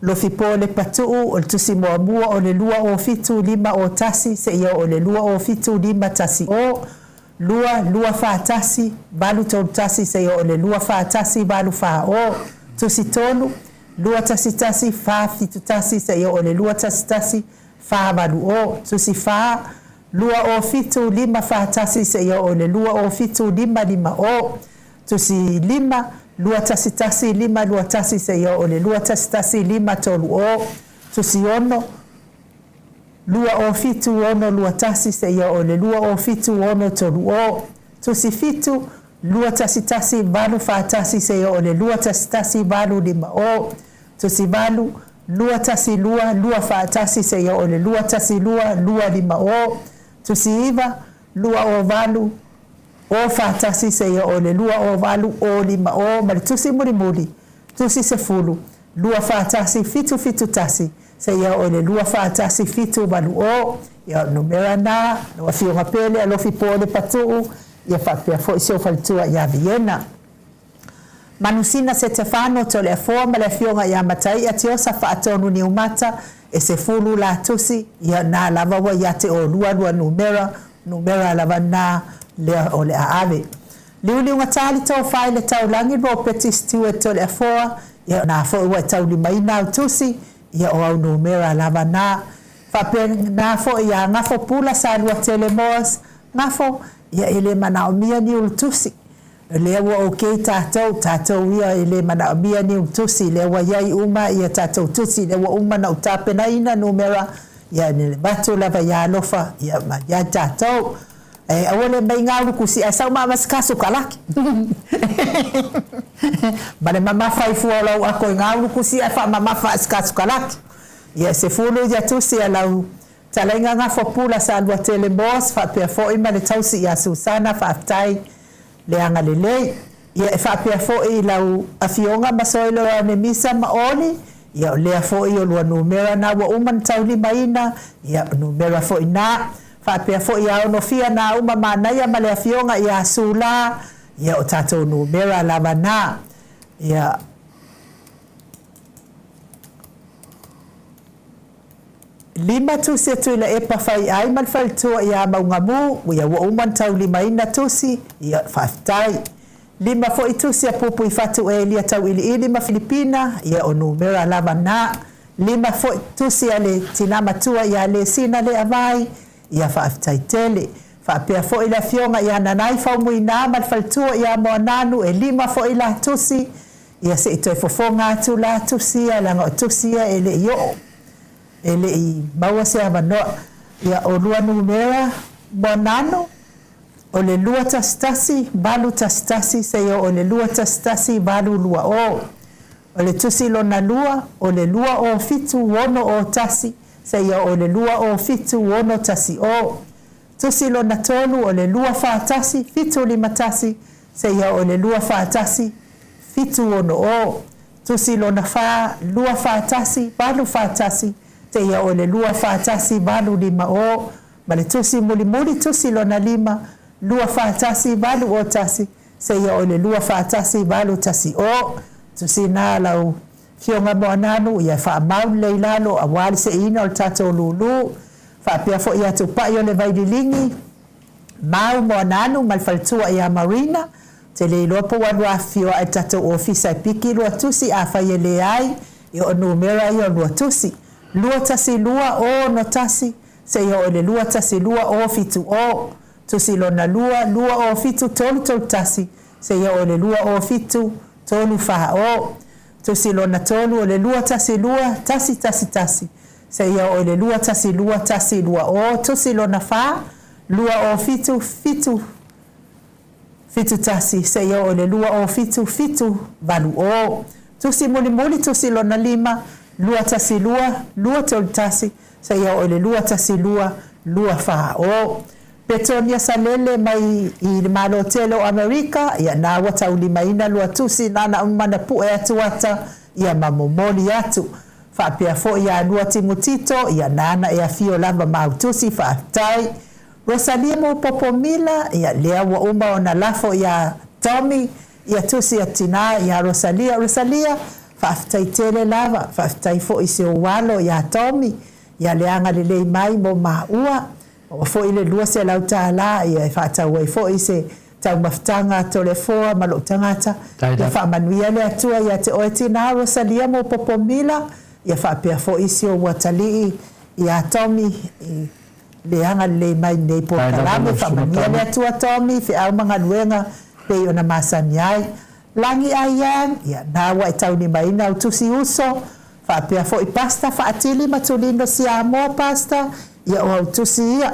Lofipo Lepatuu, o le tusi muamua o le 207 501 seia oo i le 207 510. 2, 2 4 1, 8 3 1 seia oo i le 2 4 1 8 4 0, tusi 3, 2 1 1 4 7 1 seia oo i le 2 1 1 4 8 0, tusi 4, 2 0 7 5 4 1 seia oo i le 2 0 7 5 5 0, tusi 5, 2 1 1 5 2 1 seia oo i le 2 1 1 5 3 0, tusi 6, 2 0 7 6 2 1 seia oo i le 2 0 7 6 3 0, tusi 7, 2 1 1 8 4 1 seia oo i le 2 1 1 8 5 0, tusi 8, 2 1 2 2 4 1 seia oo i le 2 1 2 2 5 0, tusi 9, 2 0 8 0 4 1 seia oo i le 2 0 8 0 5 0, ma le tusi mulimuli, tusi 10, 2 4 1 7 7 1 seia oo i le 2 4 1 7 8 0. Ia, o le numera na, lau Afioga Pele Alofipo Lepatuu, ia faapea foi si ou faletua ia Viena. Manusina Setefano Toleafoa ma le Afioga ia Mataia Tiosa Faatonu Niumata, e 10 la tusi, ia na lava ua ia te olua lua numera, numera lava na lea o le a ave. Liuliugatā le tofa i le taulagi Ropeti Stewart Toleafoa, ia na foi ua e taulimaina au tusi, ia o au numera lava na. Faapena foi ia Gafo Pula Saluatele Moas, Gafo, ia e le manaomia ni ulu tusi. O lea ua okay tatou, tatou ia e le manaomia ni ulu tusi, lea ua i ai uma ia tatou tusi, lea ua uma ona ou tapenaina numera, ia e avatu lava ia alofa ia ma ia tatou. E aua le meinga au lukusi ae sau ma se kasu kalaki. Ma le mamafa i fua o lau ako i ngā ulukusi ae faamamafa ae se kasu kalaki. Ia e 10 ia tusi a lau talaiga gafo pula Saluatele Moss faapea foi ma le tausi ia Susana faafetai le agalelei. Ia e faapea foi i lau afioga ma Soilo Anemisa ma Oli, ia o lea foi o lua numera na ua uma na taulimaina, ia o numera foi na. Faapea foi ia Onofia na uma manaia ma le afioga ia Sula, ia o tatou numera lava na. Ia 5 tusi a Tuilaepa Faiai ma le faletua ia Maugamu, ia ua uma na taulimaina tusi, ia faafetai. Lima foi tusi a Pupuifatu Elia Tauiliili ma Filipina, ia o numera lava na. Lima foi tusi a le tina matua ia Lesina Leavai, ia faafetai tele. Faapea foi le afioga ia Nanai Faumuina ma le faletua ia Moananu, e lima foi la tusi, ia se i toe fofoga atu la tusi ia, leaga o tusi ia e le i oo, e le i maua se avanoa. Ia o lua numera Moananu, o le 2 1 8 1 1 seia oo i le 2 1 1 8 2 0. O le tusi lona lua, o le 2 0 7 6 0 1 seia oo i le 2 0 7 6 1 0. Tusi lona tolu, o le 2 4 1 7 5 1 seia oo i le 2 4 1 7 6 0. Tusi lona fa, 2 4 1 8 4 1 seia oo i le 2 4 1 8 5 0. Ma le tusi mulimuli, tusi lona lima, 2 4 1 8 0 1 seia oo i le 2 4 1 8 1 0. Tusi na lau Afioga Moananu, ia e faamau lelei i lalo aua le seiina o le tatou lūlū. Faapea foi ia Tupai o le Vaililigi, Mau Moananu ma le faletua ia Marina. Ou te le iloa po ua alu afifio ae i le tatou ofisa e piki lua tusi, afai e leai, ia o numera ia o lua tusi, 2 1 2 0 6 1 seia oo i le 2 1 2 0 7 0. Tusi lona lua, 2 0 7 3 3 1 seia oo i le 2 0 7 3 4 0. Tusi lona tolu, o le 2 1 2 1 1 1 seia oo i le 2 1 2 1 2 0. Tusi lona fa, 2 0 7 7 7 1 seia oo i le 2 0 7 7 8 0. Tusi mulimuli, tusi lona lima, 2 1 2 2 3 1 seia oo i le 2 1 2 2 4 0. Petonia Salele mai i le Malo tele o Amerika, ia na ua taulimaina lua tusi nana uma na pue atu ata, ia ma momoli atu. Faapea foi ia lua Timutito, ia nana e afio lava ma au tusi, faafetai. Rosalia Mopopo Mila, ia lea ua uma ona lafo ia Tommy, ia tusi a tina ia Rosalia. Rosalia, faafetai tele lava, faafetai foi i si ou alo ia Tommy, ia le agalelei mai mo maua. Maua foi le $200 ia e faatau ai foi se taumafataga a Toleafoa ma lou tagata. Ia faamanuia le Atua ia te oe tina Rosalia Mopopo Mila, ia faapea foi si ou atalii ia Tommy i le agalelei mai i lenei polokalame. Faamanuia le Atua Tommy i feau ma galuega pei ona masani ai. Lagi Aiyang, ia na ua e taulimaina au tusi uso, faapea foi Pastor Faatili ma Tulino Siamoa Pastor, ia o au tusi ia,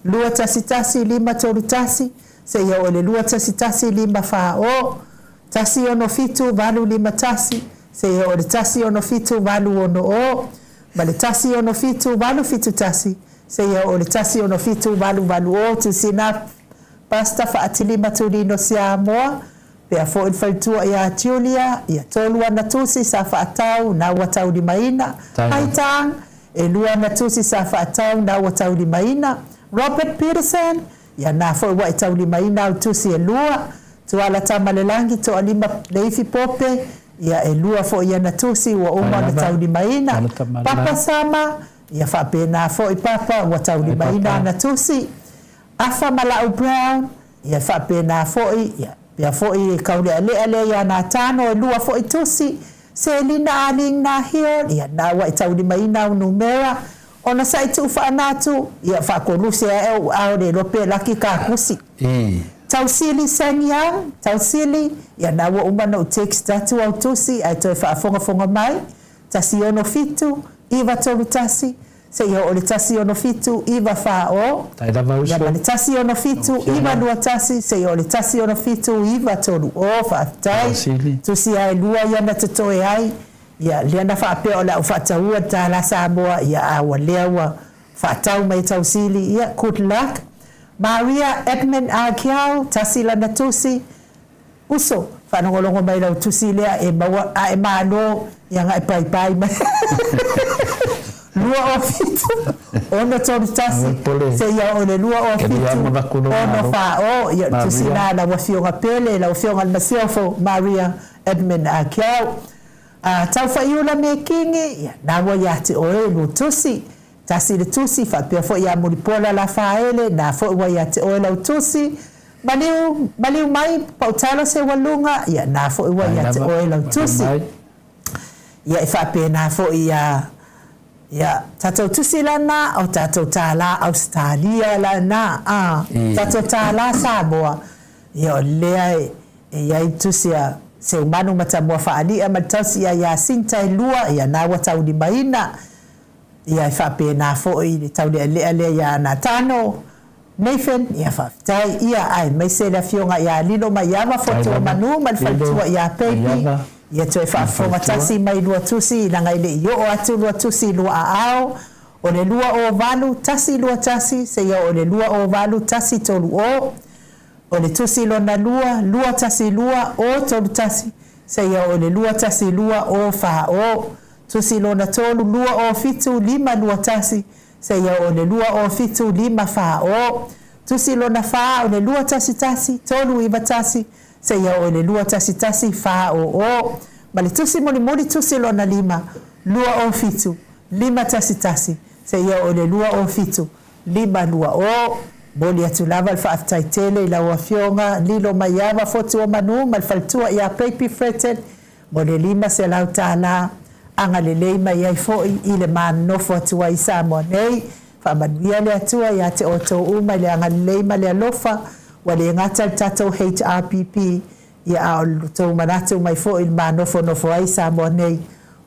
2 1 1 5 3 1, seia oo i le 2 1 1 5 4 0, 1 6 7 8 5 1, seia oo i le 1 6 7 8 6 0, ma le 1 6 7 8 7 1, seia oo i le 1 6 7 8 8 0. Tusi na Pastor Faatili ma Tulino Siamoa, pea foi le faletua ia Julia, ia tolu ana tusi sa faatau na ua taulimaina. Hai Tang, e lua ana tusi sa faatau na ua taulimaina. Robert Peterson, ia na foi ua e taulimaina au tusi e lua. Tuala Tamalelangi Toalima Leifi Pope, ia e lua foi ana tusi ua uma ona taulimaina. Papa Sama, ia faapena foi Papa ua taulimaina ana tusi. Afa Malau Brown, ia faapena foi, ia pea foi e kaulealea lea ia Natano e lua foi tusi. Selina Aling Nahio, ia na ua e taulimaina au numera, ona sa i tuu faanatu, ia faakoluse ae ou aao le iloa pe laki ka kusi. Tausili Sang Young, Tausili, ia na ua uma ona ou text atu au tusi ae toe faafogafoga mai, 1 6 7 9 3 1, seia oo i le 1 6 7 9 4 0, ia ma le 1 6 7 9 2 1, seia oo i le 1 6 7 9 3 0. Faafetai. Tusi lava e lua ia na totoe ai, ia lea na faapea o le a ou faataua le tālā Samoa, ia a ua lea ua faatau mai e Tausili, ia good luck. Maria Edmund Agiao, tasi lana tusi, Uso, faalogologo mai lau tusi lea e maua a e malo ia na e paipai mai. 2 07 6 31 seia oo i le 2 07 6 4 0. Ia o le tusi lena a lau Afioga Pele, lau Afioga i le Masiofo Maria Edmund Akiau. A Taufaiula Mekingi, ia na ua ia te oe lua tusi. Tasi le tusi, faapea foi ia Mulipola Lafaele, na foi ua ia te oe lau tusi. Maliu, maliu mai Pautalo Seualuga, ia na foi ua ia te oe lau tusi. Ia e faapena foi ia ia tatou tusi lana o tatou tālā Ausetalia lana a tatou tālā Samoa ia o lea e e i ai le tusi a Seumanu Matamua Faali'a ma le tausi ia Iasinta e lua ia na ua taulimaina ia e faapena foi le taulealea lea ia Natano Nathan, ia faafetai ia aemaise le afioga ia Lilo Maiava Fotuamanu ma le faletua ia Baby, ia toe faafofoga tasi mai lua tusi leaga e le i oo atu lua tusi i lua aao, o le 208 121 seia oo i le 208 130, o le tusi lona lua, 212 031 seia oo i le 212 040, tusi lona tolu, 207 521 seia oo i le 207 540. Tusi lona fa o le 211 391 seia oo i le 211 400. Ma le tusi mulimuli tusi lona lima, 207 511 seia oo i le 207 520. Momoli atu lava le faafetai tele i lau Afioga Lilo Maiava Fotuomanu ma le faletua ia Baby Fretton mo le $500 agalelei mai ai foi i le ma nonofo atu ai i Samoa nei. Faamanuia le Atua ia te outou uma i le agalelei ma le alofa, ua le gata le tatou HRPP, ia a o le tou manatu mai foi i le ma nofonofo ai i Samoa nei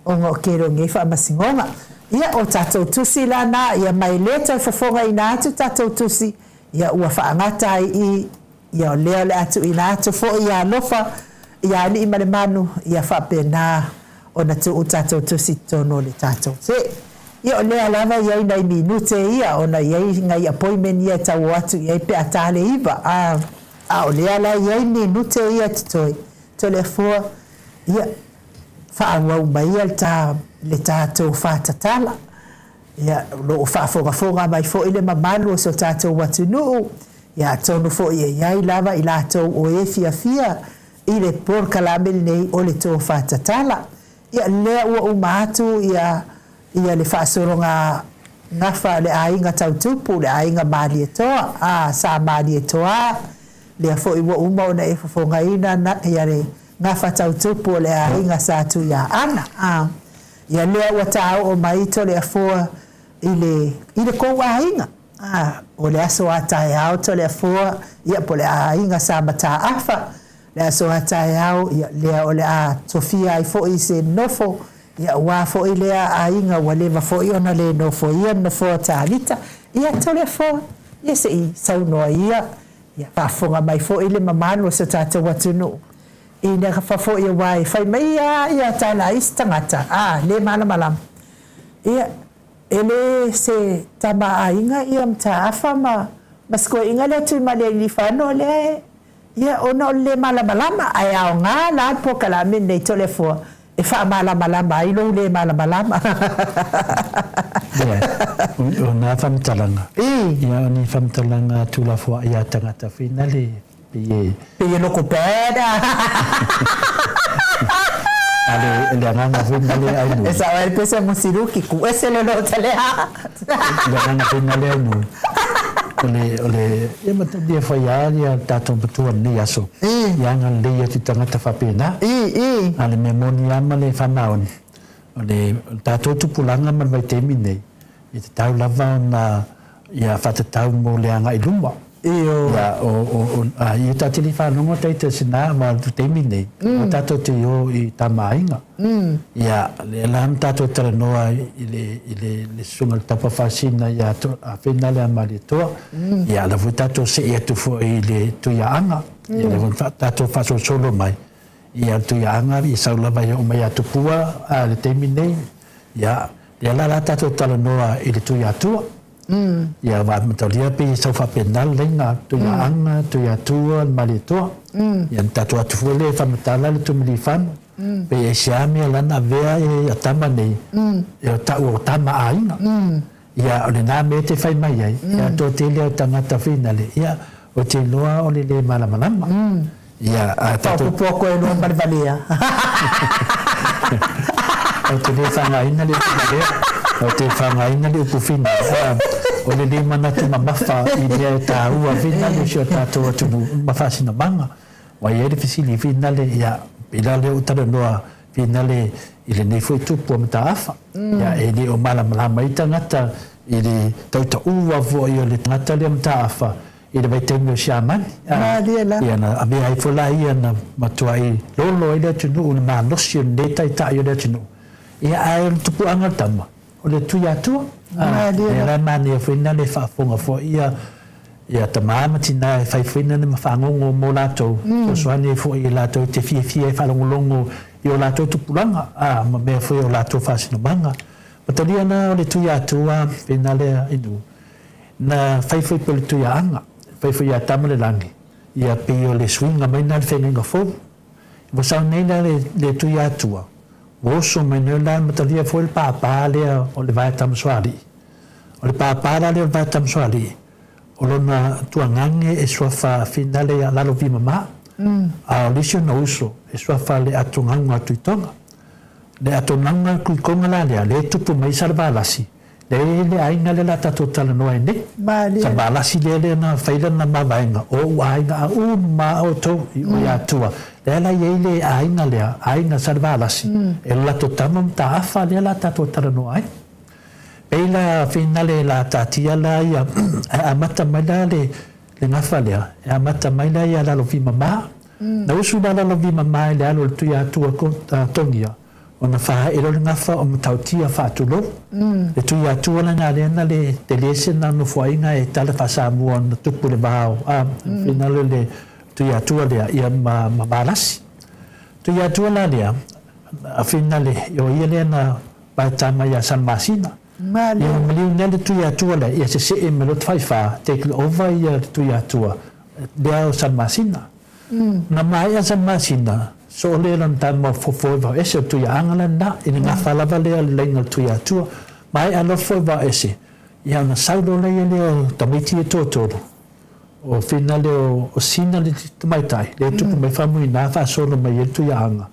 ona o tele o nei faamasinoga. Ia o tatou tusi la na, ia ma e le toe fofogaina atu tatou tusi, ia ua faagata ai i Ia o lea o le a tuuina atu foi ia alofa ia Alii ma le Manu, ia faapena ona tuu tatou tusi i totonu o le tatou fe. Ia o lea lava e i ai nai minute ia ona e i ai nai appointment ia e tau o atu i ai pe a ta le iva, a, a o lea la e i ai minute ia e totoe, Toleafoa, ia faaauau maia le ta, le tatou faatatala. Ia, o lo o faafogafoga mai foi le mamalu o so tatou atunuu, ia atonu foi e i ai lava i latou o e fiafia i le polokalame lenei o le tofa tatala. Ia, lea ua uma atu ia ia le faasologa gafa a le aiga tau tupu, le aiga Malietoa, a, Sa Malietoa, lea foi ua uma ona e fofogaina na, ia le gafa tau tupu o le aiga Sa Tuiaana, a. Ia lea ua tāoo mai Toleafoa i le, i le kou aiga. A, o le aso a taeao Toleafoa, ia po o le aiga Sa Mataafa, le aso a taeao, ia lea o le a tofia ai foi se nofo, ia aua foi lea aiga ua leva foi ona le nofoia le nofoa o Tālita. Ia Toleafoa, ia se i saunoa ia, ia faafofoga mai foi le mamalu o so tatou atunuu Ina ka faafoi aua e fai mai a ia tala a isi tagata, a, le malamalama. Ia, e le se tama aiga ia mataafa ma, ma sikoiga lea Tuimalealiifano lea e, ia, ona o le le malamalama, ae aoga la le polokalame lenei Toleafoa e faamalamalama ai lou le malamalama. Ia, o na faamatalaga, ia, o ni faamatalaga tuulafoai a tagata finale Pei e. Pei e loko bad a. A le, le agaga foi na le ai nui. E sao ai le pese musiruki, ku ese le lota le a. Le agaga foi na le ai nui. O le, o le, ia mataulia fai a ia tatou matua lenei aso. Ia agalelei atu i tagata faapena. A le mea moni lava ma le faamaoni, o le, o le tatou tupulaga ma le vaitaimi nei, E tatau lava ona ia faatatau mo le agai i luma. Ia, o, o, o, a, ia ta te le faalogo taita sina ma le taimi nei, mm. tatou te o i Tamaaiga. Mm. Ia, lea la na tatou talanoa i le, i le, le susuga le tapa faasina ia to, a whena le a Malietoa. Mm. Ia, la foi tatou sei atu foi i le Tuiaaga. Mm. Ia, la foi tatou faasolosolo mai. Ia, le Tuiaaga, i sau lava ia o mai a Tupua a le taimi nei. Ia, lea la la tatou talanoa i le Tuiatua. Ia, aua mataulia pei e sau faapena le laina, Tuiaaga, Tuiatua, le Malietoa. Ia, na tatou atu foi lea e faamatala le Tumiliifano, pei e aisea mea la na avea e tama nei, e o ta'u o tama aiga. Ia, o lena mea e te fai mai ai, ia, toatele o tagata finale, ia, ou te iloa o le lē malamalama. Ia, a tatou. Faaopoopo atu ai loa ma le valea. Ou te le whangaina le upu valea. Ou te whangaina le upu finale. O le le manatu mamafa i mea e tāua finale o si o tātou atunuu ma faasinamaga. Ua i ai le fesili finale, ia, pei la lea ua talanoa finale i lenei foi tupu o Mataafa. Ia, e le o malamalama ai tagata i le tautaua foi o le tagata lea o Mataafa i le vaitaimi o Siamani. Malie la. Ia, na avea ai foi la ia na matuai lolo ai le atunuu i le malosi o lenei taitai o le atunuu. Ia, ae o le tupuaga o le tama, o le Tuiatua. Lea la e manaia foi na le faafofoga foi ia ia tama ma tina e fai foi na ma fagogo mo latou, fesoasoani ai foi i latou te fiafia e faalogologo i o latou tupulaga a ma mea foi o latou faasinomaga. Matalia la o le Tuiatua pena lea inu na fai foi pei o le Tuiaaga, fai foi ia Tamalelagi, ia pei o le suiga mai na le feagaiga fou. Ua sau nei la le Tuiatua, ua oso mai nei la matalia foi le pāpā lea o le Vae Tamasoalii. O le pāpā la lea o le Vae Tamasoalii, o lona tuagage e suafa finale ia Lalovi-mamā, a o le isi ona uso e suafa le Atogauga o Tuitoga. Le Atogauga o Tuitoga la lea, lea e tupu mai Salevalasi, Lea e i ai le aiga lea o le a tatou talanoa ai nei. Malie. Sa valasi lea lea na fai lana mavaega, o ou aiga a uma a outou i o ia Atua. Lea la e i ai le aiga lea, aiga Salevalasi, e lo latou tama mataafa lea o le a tatou talanoa ai. Pei la finale la taatia la ia, ae amata mai la le le gafa lea, e amata mai la ia Lalovi-mama. Na usu la Lalovi-mama i le alo o le Tuiatua Togia, Ona faaee loa le gafa o Matautia faatulou. Le Tuiatua lena lea na le tele se na nofoaiga e tala faa-Samoa na tupu i le va o a finale le Tuiatua lea ia ma ma Valasi. Tuiatua la lea a finale o ia lea na vaetama ia Salamasina. Ia ua maliu nei le Tuiatua lea ia sesee mai loa Tafaifa take over ia le Tuiatua lea o Salamasina. Na maea Salamasina, soo lea lona tama fofo i Vaoese o Tuiaaga lena, i le gafa lava lea o le laina o le Tuiatua. Maea loa fofo i Vaoese, ia ona sau loa lea lea o tamaiti ia toatolu, o Whina lea o Sina le tamaitai, lea e tupu mai Faumuina faasolo mai ai le Tuiaaga.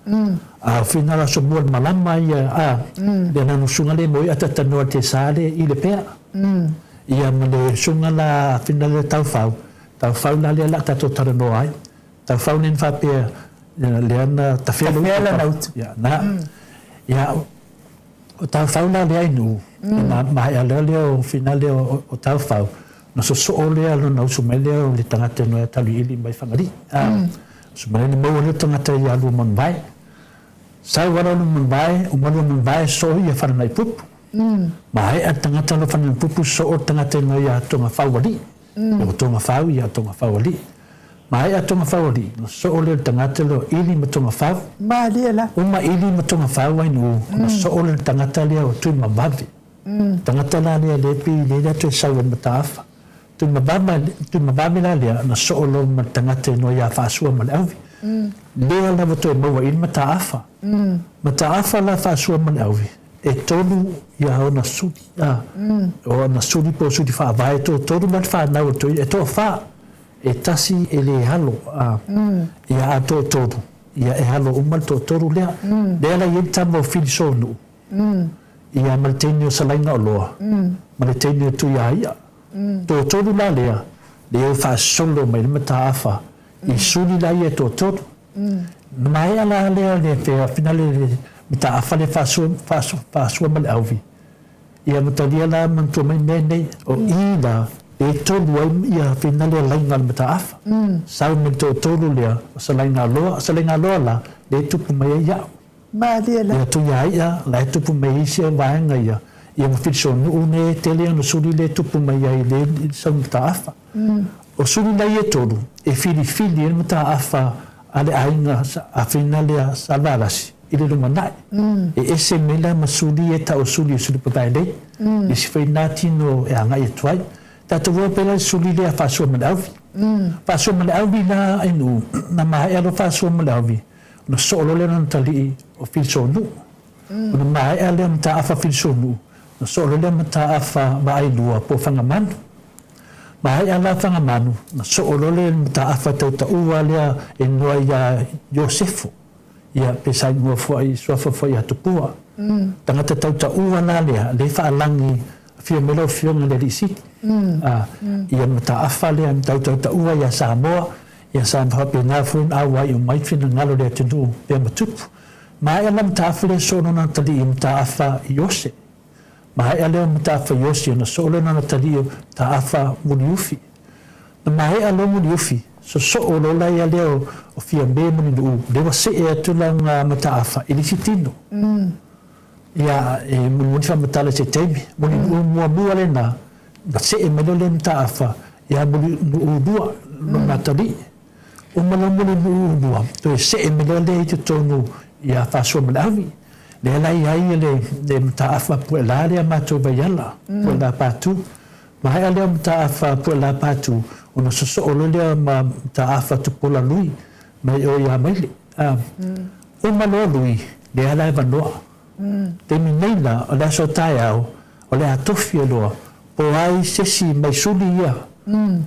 A o Whina o Asomua le malama ia, a, lea lana usuga lea mo ia atatanoa i le Tesa lea i Lepea. Ia ma le usuga la a Whina lea Taufau, Taufau la lea la tatou talanoa ai. Taufau lea na faapea lea na tafea le lana utu. Ia, na. Ia, o Taufau la lea i Nuu, na maea lea lea o fina lea o Taufau, na sosoo lea lona usu mai lea o le tagata no ia Taluiili mai Fagalii. Usu mai lea na maua lea o tagata ia Luamanuvae. Sau ala o Luamanuvae, uma Luamanuvae soo ia Falanaipupu. Maea le tagata lo Falanaipupu soo le tagata no ia Togafaualii. O Togafau ia Togafaualii. Maea Togafaualii, na soo lea o le tagata lea o Ili ma Togafau. Malie la. Uma Ili ma Togafau ai nuu, ona soo lea o le tagata lea o Tuimavave. Tagata la lea lea pei lea lea toe sau ai le mataafa. Tuimavave, Tuimavave la lea, na soo loa ma le tagata inoa ia Faasua ma le Auvi. Lea la ua toe maua i le mataafa. Mataafa la Faasua ma le Auvi, e tolu ia ona suli, a, o ana suli po o suli faavae, e toatolu la le fanau a le toeaina, e toafa, e tasi e le alo, a, ia a toatolu, ia e alo uma le toatolu lea. Lea la e i ai le tama o Filisonuu, ia ma le teine o Salaigaoloa, ma le teine o Tuiaia. Toatolu la lea, lea e faasolo mai le mataafa i suli la ia e toatolu. Na maea la lea le feafinale le mataafa lea faasua ma le auvi. Ia matalia la manatua mai mea nei, o i la e tolu ai ia finale laiga o le mataafa. Sau mai le toatolu lea o Salaigaloa, o Salaigaloa la lea e tupu mai ai ia'u. Malie la. Ia Tuiaia la e tupu mai ai isi vaega ia, ia ma Filisonuu nei e tele ona suli lea e tupu mai ai i le sau mataafa. O suli la ia e tolu, e filifili ai le mataafa a le aiga a Finale a Salevalasi i le lumanai. E ese mai la ma suli ia e tau o suli o Sulupavaelei, le isi foi lena tino e agai atu ai. Tatou o pea la i le suli lea a Faasua ma le Auvi. Faasua ma le Auvi la ai nuu, na maea loa Faasua ma le Auvi, ona soo loa lea lona talii o Filisonuu. Ona maea lea mataafa Filisonuu, ona soo loa lea mataafa Vaailua po o Fagamanu. Maea la Fagamanu, ona soo loa lea i le mataafa tautaua lea e igoa ia Iosefo, ia pe sa igoa foi suafa foi ia Tupua. Tagata tautaua la lea, lea e faalagi. Afio mai lau Afioga i le Alii Sili, a, ia mataafa lea na tautautaua ia Samoa, ia sa faapena foi ona auai uma ai finagalo o le atunuu pea ma tupu. Maea la mataafa lea soo lona atalii i mataafa i Ose. Maea lea o mataafa i Ose ona soo lea ona atalii o mataafa Muliufi. Na maea loa Muliufi, sosoo loa la ia lea o Fiame Mulinuu, lea ua see atu lana mataafa i le isi tino. Ia, e mulimuli faamatala i se taimi. Mulinuu muamua lena, na see mai loa lea mataafa ia Mulinuu lua, lona atalii. Uma loa Mulinuu lua, toe see mai loa lea i totonu ia Faasoa ma Leavi. Lea la i ai le, le mataafa Puelā lea matou Vaiala, Puelā Patu. Maea lea o mataafa Puelā Patu, ona sosoo loa lea ma mataafa Tupuola Lui, mai o ia Maile. Uma loa Lui, lea la e avanoa. Taimi nei la, o le aso taeao, o le a tofi e loa, po o ai se isi mai suli ia,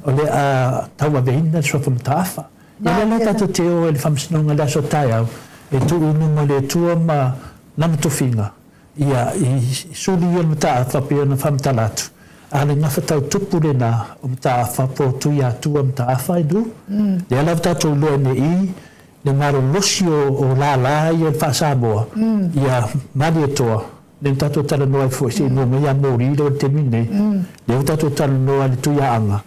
o le a tauaveina le suafa mataafa. Ia lea la tatou te o ai i le faamasinoga i le aso taeao, e tuu i luma o le Atua ma Lana tofiga, ia, i suli ia le mataafa pei ona faamatala atu, a o le gafa tau tupu lena o mataafa po o Tuiatua mataafa i lu. Lea la ua tatou iloa nei i le malolosi o lala ia o le faa-Samoa, ia Malietoa, lea na tatou talanoa ai foi se i maua mai ia Moli i le taimi lenei, lea ua tatou talanoa i le Tuiaaga,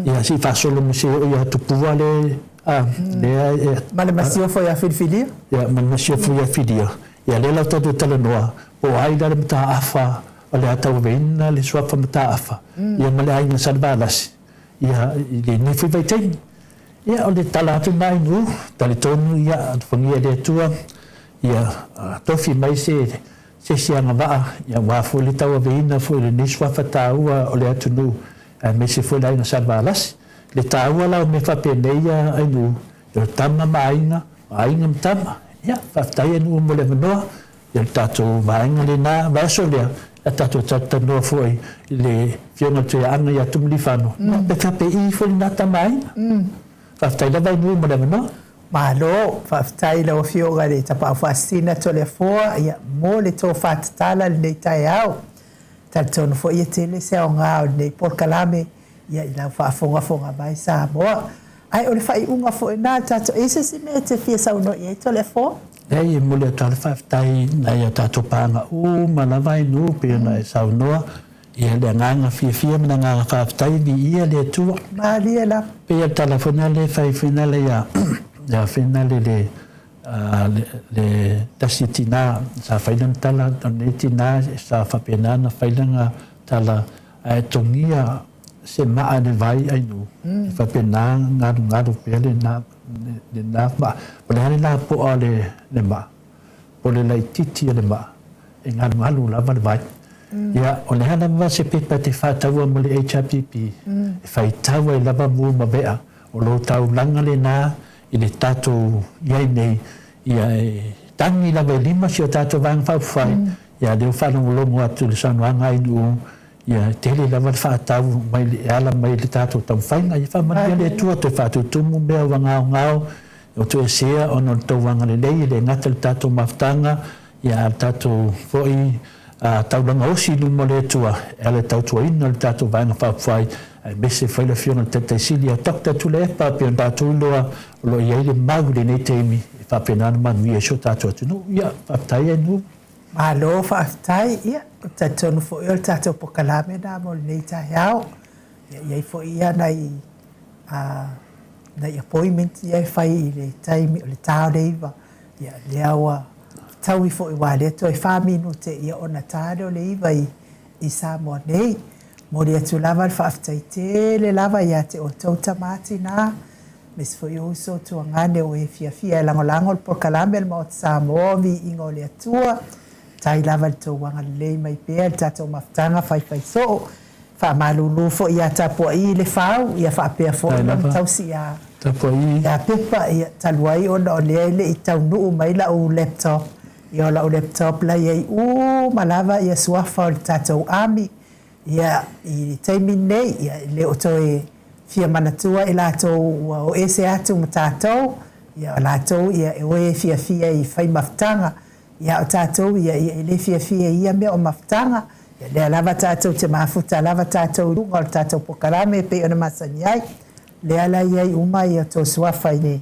ia se i faasolo mai se i oo ia Tupua le, a, lea e... Ma le masiofo ia Filifilia. Ia, ma le masiofo ia Filia. Ia, lea la ua tatou talanoa, po o ai la le mataafa o le a tauaveina le suafa mataafa, ia ma le aiga Salevalasi, ia, i lenei foi vaitaimi. Ia, o le tala atu lena i Nu'u, talitonu, ia, alofagia e le Atua, ia, tofi mai se se isi agavaa, ia, aua foi le tauaveina foi o lenei suafa taua o le atunuu, aemaise foi le aiga Salevalasi. Le taua la o mea faapenei ia i Nu'u, o tama ma aiga, o aiga ma tama. Ia, faafetai e Nu'u mo le avanoa. Ia le tatou vaega lena, vaiaso lea, a tatou talatalanoa foi i le Afioga i le Tuiaana ia Tumulifano, ia pe faapei foi lena tama aiga. Faafetai lava Ainuu mo le avanoa. Malo, faafetai i lau Afioga i le Tapaau Faasisina Toleafoa, ia, mo le tofa tatala i lenei taeao. Talitonu foi e tele se aoga o lenei polokalame ia i lau faafogafoga mai Samoa. Ae o le faaiuga foi lena a le tatou, e i ai se isi mea e te fia saunoa i ai Toleafoa? Leai, e momoli atu lava le faafetai i nai a tatou paaga uma lava i nuu pei ona e saunoa, ia le agaga fiafia ma le agaga faafetai, viia le Atua. Malie lava. Pei o le tala foi lena lea e fai foi lena ia, ia foi lena le, le tasi tina sa fai lana tala, o lenei tina sa faapena ona fai lana tala ae togia se maa i le vai ainu, e faapena galugalu pea lena, lena maa. O le a le lapoa o le maa, po o le laitiiti o le maa, e galugalu lava le vai. Ia, o le a lava se pepa e te faataua mo le HRPP, e faitau ai lava mu ma vea, o lou taulaga lena i le tatou i ai nei, ia e tagi lava i lima si o tatou Vaega Faaupufai, ia lea ua faalogologo atu i le saunoaga a Ainuu, ia e tele lava le faatau mai e ala mai i le tatou taumafaiga. Ia faamanuia le Atua toe faatutumu mea ua gaogao, ua toesea ona o le tou agalelei, e le gata i le tatou mafutaga, ia a o le tatou foi taulaga osi i luma o le Atua e ala i le tautuaina o le tatou Vaega Faaupufai, aemaise foi le Afioga i le Taitai Sili ia Doctor Tuilaepa, pei ona tatou iloa o lo o i ai le mau i lenei taimi e faapena ona manuia ai si o tatou atunuu. Ia, faafetai Ainuu. Malo faafetai. Ia, ou te talitonu foi o le tatou polokalame lena mo lenei taeao. Ia, e i ai foi ia nai, nai appointment ia e fai i le taimi o le ta o le 9. Ia, lea ua fetaui foi aua o lea toe fa minute ia ona ta lea o le 9 i, i Samoa nei. Momoli atu lava le faafetai tele lava ia te outou tama tina, aemaise foi o uso tuagane o e fiafia e lagolago le polokalame a le Maota Samoa o Viiga o le Atua. Faafetai lava i le tou agalelei mai pea i le tatou mafutaga faifai soo. Faamalulu foi ia Tapuaii Lefau, ia faapea foi lona tausi ia ia Pepa, ia talu ai ona o lea e le i taunuu mai lau laptop, ia o lau laptop la i ai uma lava ia suafa o le tatou army, ia i le taimi lenei, ia e le o toe fia manatua i latou ua o ese atu ma tatou, ia o latou ia e o e fiafia i fai mafutaga, Ia o tatou ia, ia e le fiafia i ia mea o mafutaga, Ia lea lava tatou te mafuta lava tatou i luga o le tatou polokalame e pei ona masani ai. Lea la e i ai uma ia tou suafa i le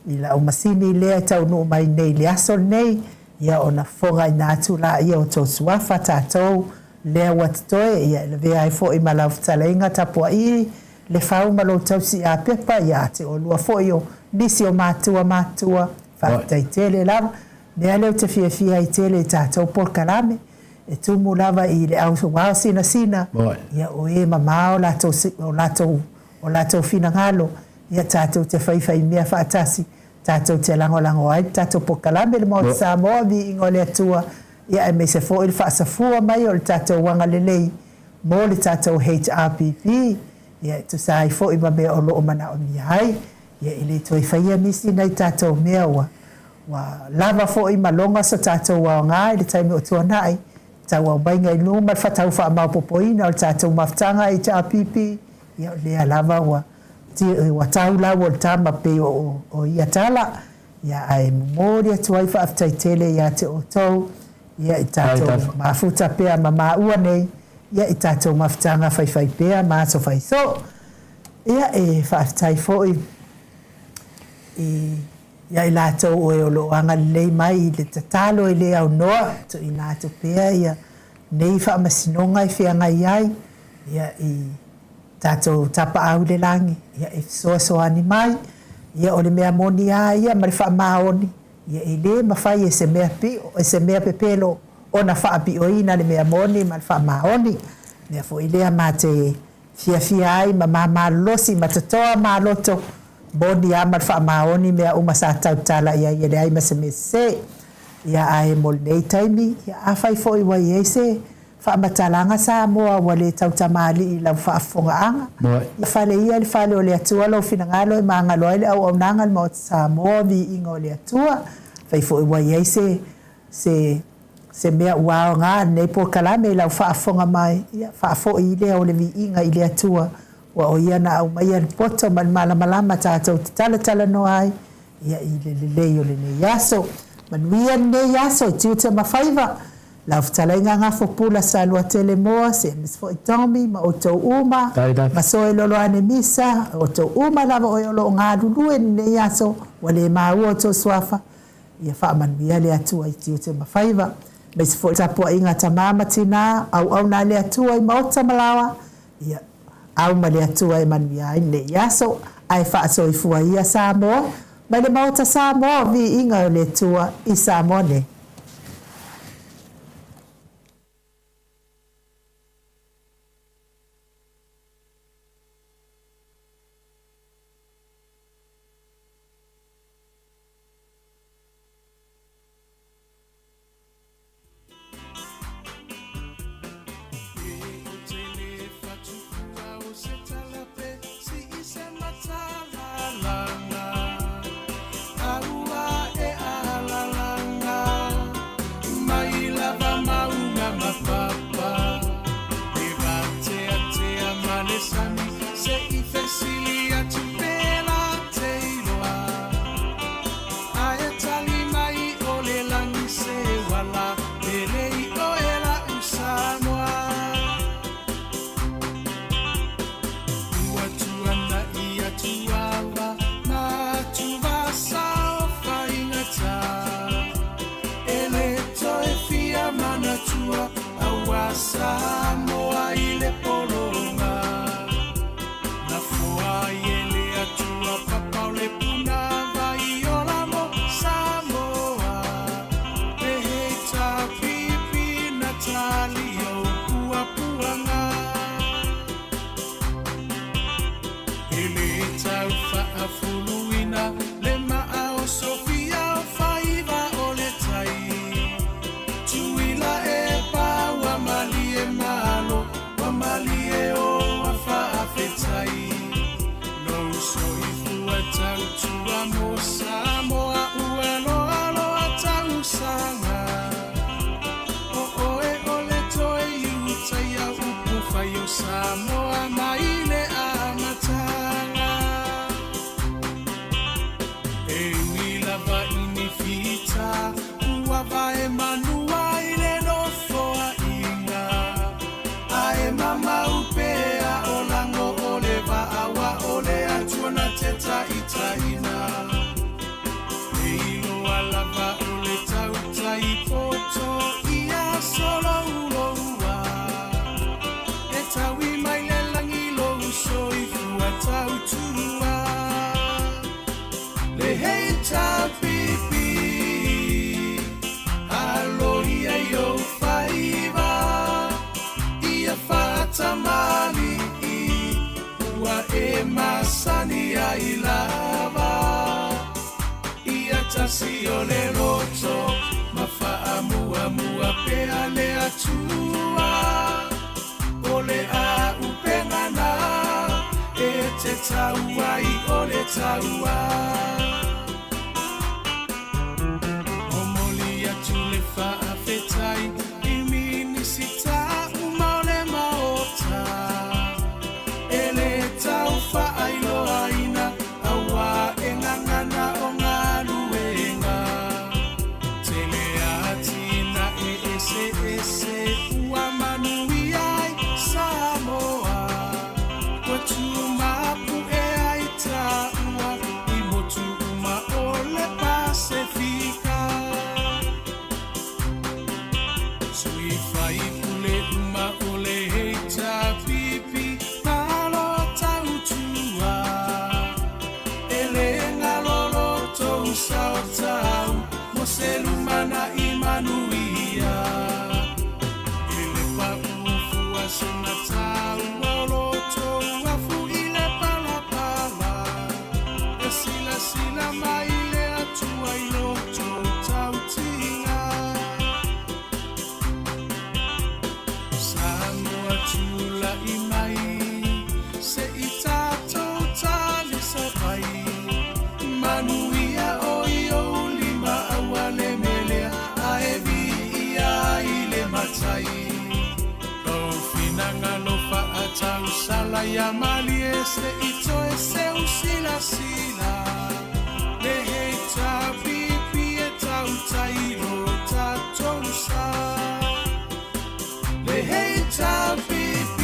i lau masini lea e taunuu mai nei i le aso lenei, ia ona fofogaina atu laia o tou suafa tatou lea ua totoe, ia e lavea ai foi ma lau fetalaiga tapuaii Lefau ma lou tausi Apepa, ia te oulua foi o nisi o matua matutua, faafetai tele lava. Mea lea ou te fiafia ai tele i tatou polokalame, e tumu lava i le au ao sinasina, ia o e mamao latou, o latou, o latou finagalo, ia tatou te faifaimea faatasi, tatou te lagolago ai le tatou polokalame le Maota Samoa, viiga o le Atua, ia aemaise foi le faasafua mai o le tatou agalelei mo le tatou HRPP, ia e tusa ai foi ma mea o lo o manaomia ai, ia e le toe faia nisi nai tatou mea ua ua lava foi ma loga so tatou aoga i le taimi o tuanai, tau aumaiga i luma le tau faamaopoopoina o le tatou mafutaga HRPP, ia o lea lava ua ua tau lau o le tama pei o o ia tala, ia ae momoli atu ai faafetai tele ia te outou Ia i tatou mafuta pea ma maua nei, ia i tatou mafutaga faifai pea ma aso fai soo. Ia e faafetai foi i ia i latou o e o lo o agalelei mai i le tatalo e le aunoa, tuuina atu pea ia nei faamasinoga e feagai ai, ia i tatou tapaau i le lagi, ia e fesoasoani mai. Ia o le mea moni lava ia ma le faamaoni, Ia e le mafai e se mea pio, e se mea pepelo ona faapioina le mea moni ma le faamaoni. Mea foi lea ma te fiafia ai ma ma malolosi ma totoa ma loto, moni lava ma le faamaoni mea uma sa tautala i ai e leai ma se mea sese. Ia ae mo lenei taimi, ia afai foi ua i ai se Faamatalaga Samoa ua le tautamalii i lau faafofogaaga. Ia fale ia i le fale o le Atua lou finagalo e magalo ai le auaunaga a le Maota Samoa, viiga o le Atua. Fai foi ua i ai se se se mea ua aoga i lenei polokalame i lau faafofoga mai, ia faafoi lea o le viiga i le Atua, ua o Ia na aumaia le poto ma le malamalama tatou te talatalanoa ai ia i le lelei o lenei aso. Manuia lenei aso i tiute ma faiva. Lau fetalaiga Gafo Pula Saluatele Moa, Seamus foi Tommy ma outou uma, ma Soe Loloane Misa, outou uma lava oe o lo o galulue i lenei aso, ua le maua outou suafa, ia faamanuia le Atua i tiute ma faiva. Aemaise foi tapuaiga a tama ma tina, auauna a le Atua i maota ma laoa, ia au ma le Atua e manuia ai lenei aso, ae faasoifua ia Samoa, mai le Maota Samoa, viiga o le Atua i Samoa nei. e masani ai lava. Ia tasi o le loto ma faamuamua pea le Atua. O le auupega na e te tau ai o le taua. Momoli atu le faafetai i Minisita uma o le Maota e le tau faailoaina auā e gagana o galuega. Tele atinae eseese ua manuia ai Samoa, ua tumapu'e ai taua i motu uma o le Pasefika. Sui faipule uma o le HRPP, malo tautua. E le galo lo tou sao tau mo se lumanai manuia. E le paʻu fua se mataua o lo tou afu i le palapala. E silasila mai le Atua i lo tou tautiga. Samoa tula'i mai se i tatou talisapai. Manuia o i ou lima auā le mea lea ae viia ai le Matai. Lou finagalo faatausala ia malie se i toe seu silasila. Le HRPP e tautai lo tatou sa. Le HRPP,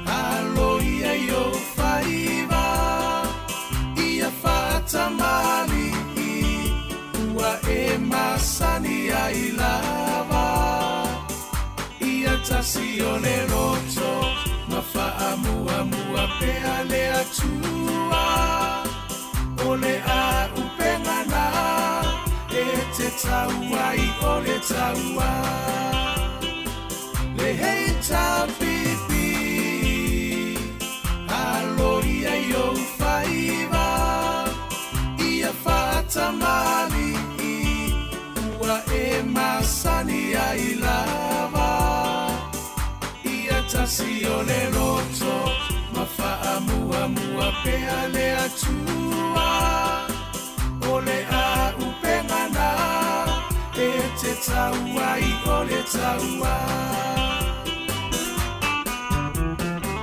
alo ia i ou faiva, ia faatamali'i ua e masani ai lava. Ia tasi o le loto ma faamuamua pea le Atua. O le auupega na e te tau ai o le taua. Le HRPP, alo ia i ou faiva, ia faatamali'i ua e masani ai lava. Ia tasi o le loto ma faamuamua pea le Atua. O le auupega na e te tau ai o le taua.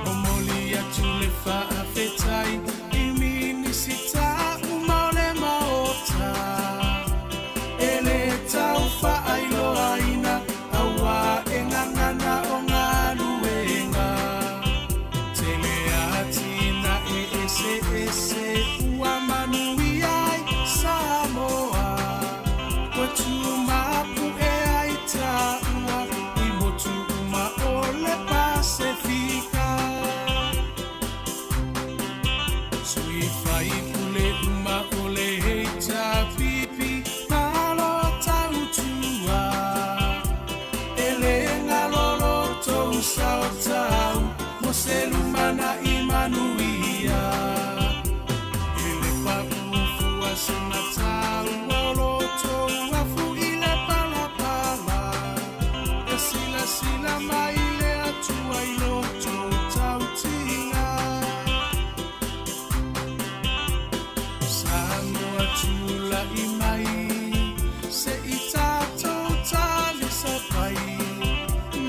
Momoli atu le faafetai i Minisita uma o le Maota e le tau faailoaina auā e gagana o galuega. Tele atinae eseese ua manuia ai Samoa, ua tumapu'e ai taua i motu uma o le Pasefika. Sui faipule uma o le HRPP, malo tautua. E le galo lo tou sao tau mo se lumanai manuia. E le paʻu fua se mataua o lo tou afu i le palapala. E silasila mai le Atua i lo tou tautiga. Samoa tula'i mai se i tatou talisapai.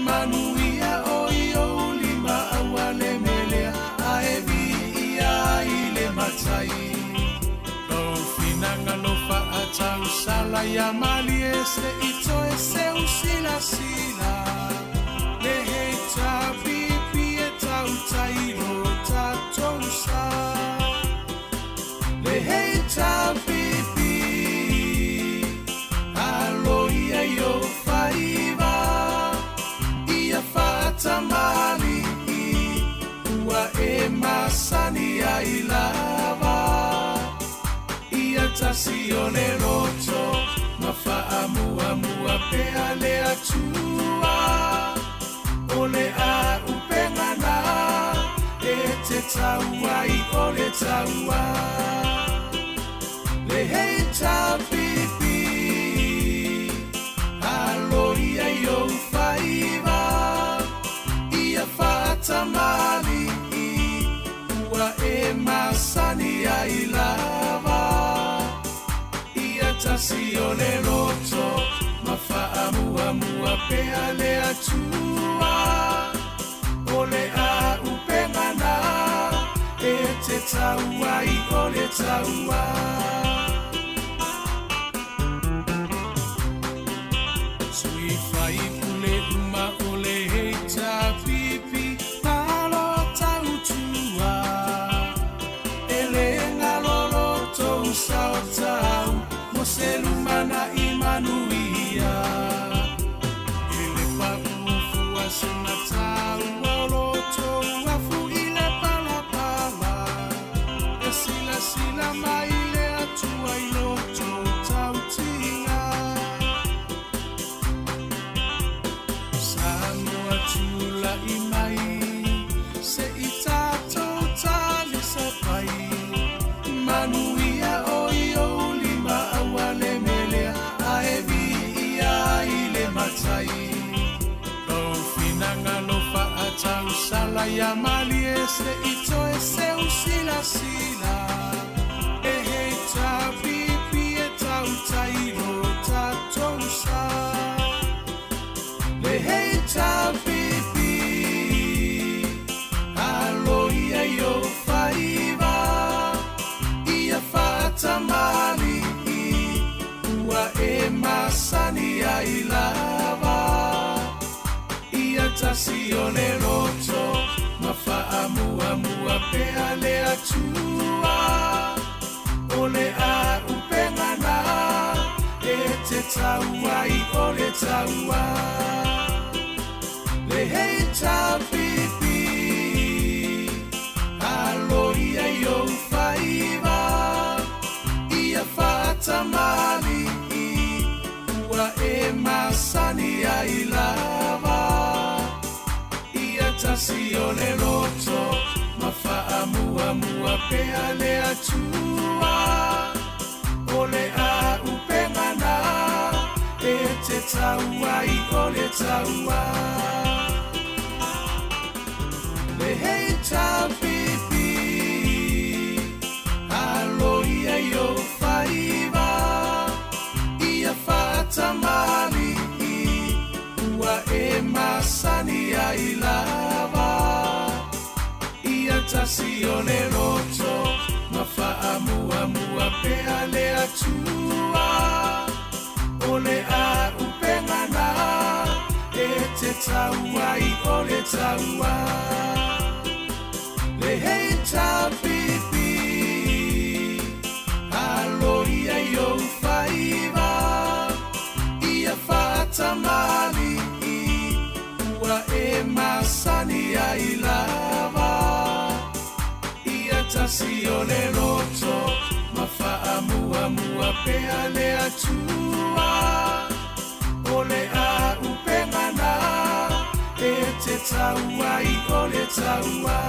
Manuia o i ou lima auā le mea lea ae viia ai le Matai. Lou finagalo faatausala ia malie se i toe seu silasila. Le HRPP e tautai lo tatou sa. Le HRPP, alo ia i ou faiva, ia faatamali'i ua e masani ai lava. Ia tasi o le loto ma faamuamua pea le Atua. O le auupega na e te taua i o le taua. Le HRPP, alo ia i ou faiva, ia faatamalii, ua e masani ai lava. Ia tasi o le loto, ma faamuamua pea le Atua. O le auupega na, e te tau ai o le taua. Sui faipule uma o le HRPP, malo tautua. E le galo lo tou sao tau, mo se lumanai manuia. E le pau fua sina taua o lo tou afu i le palapala. E silasila mai le Atua i lo tou tautiga. Samoa tulai mai, se i tatou talisapai. Manuia o i ou lima aua le melea, ae viia i le Matai. Lou finagalo faatausala ia malie se i toe seu silasila. E HRPP e tautai lo tatou sa. Le HRPP, alo ia i ou faiva, ia faatamalii, ua e masani ai lava. Ia tasi o le loto, ma faamuamua pea le Atua. O le auupega na, e te tau ai o le taua. Le HRPP, alo ia i ou faiva, ia faatamalii, ua e masani ai lava. Ia tasi o le loto, ma faamuamua pea le Atua. O le auupega na, e te tau ai o le taua. Le HRPP, alo ia i ou faiva, ia faatamalii, ua e masani ai lava. Ia tasi o le loto, ma faamuamua pea le Atua. O le auupega na, e te tau ai o le taua. Le HRPP, alo ia i ou faiva, ia faatamalii, ua e masani ai lava. Ia tasi o le loto, ma faamuamua pea le Atua. O le auupega na, e te tau ai o le taua.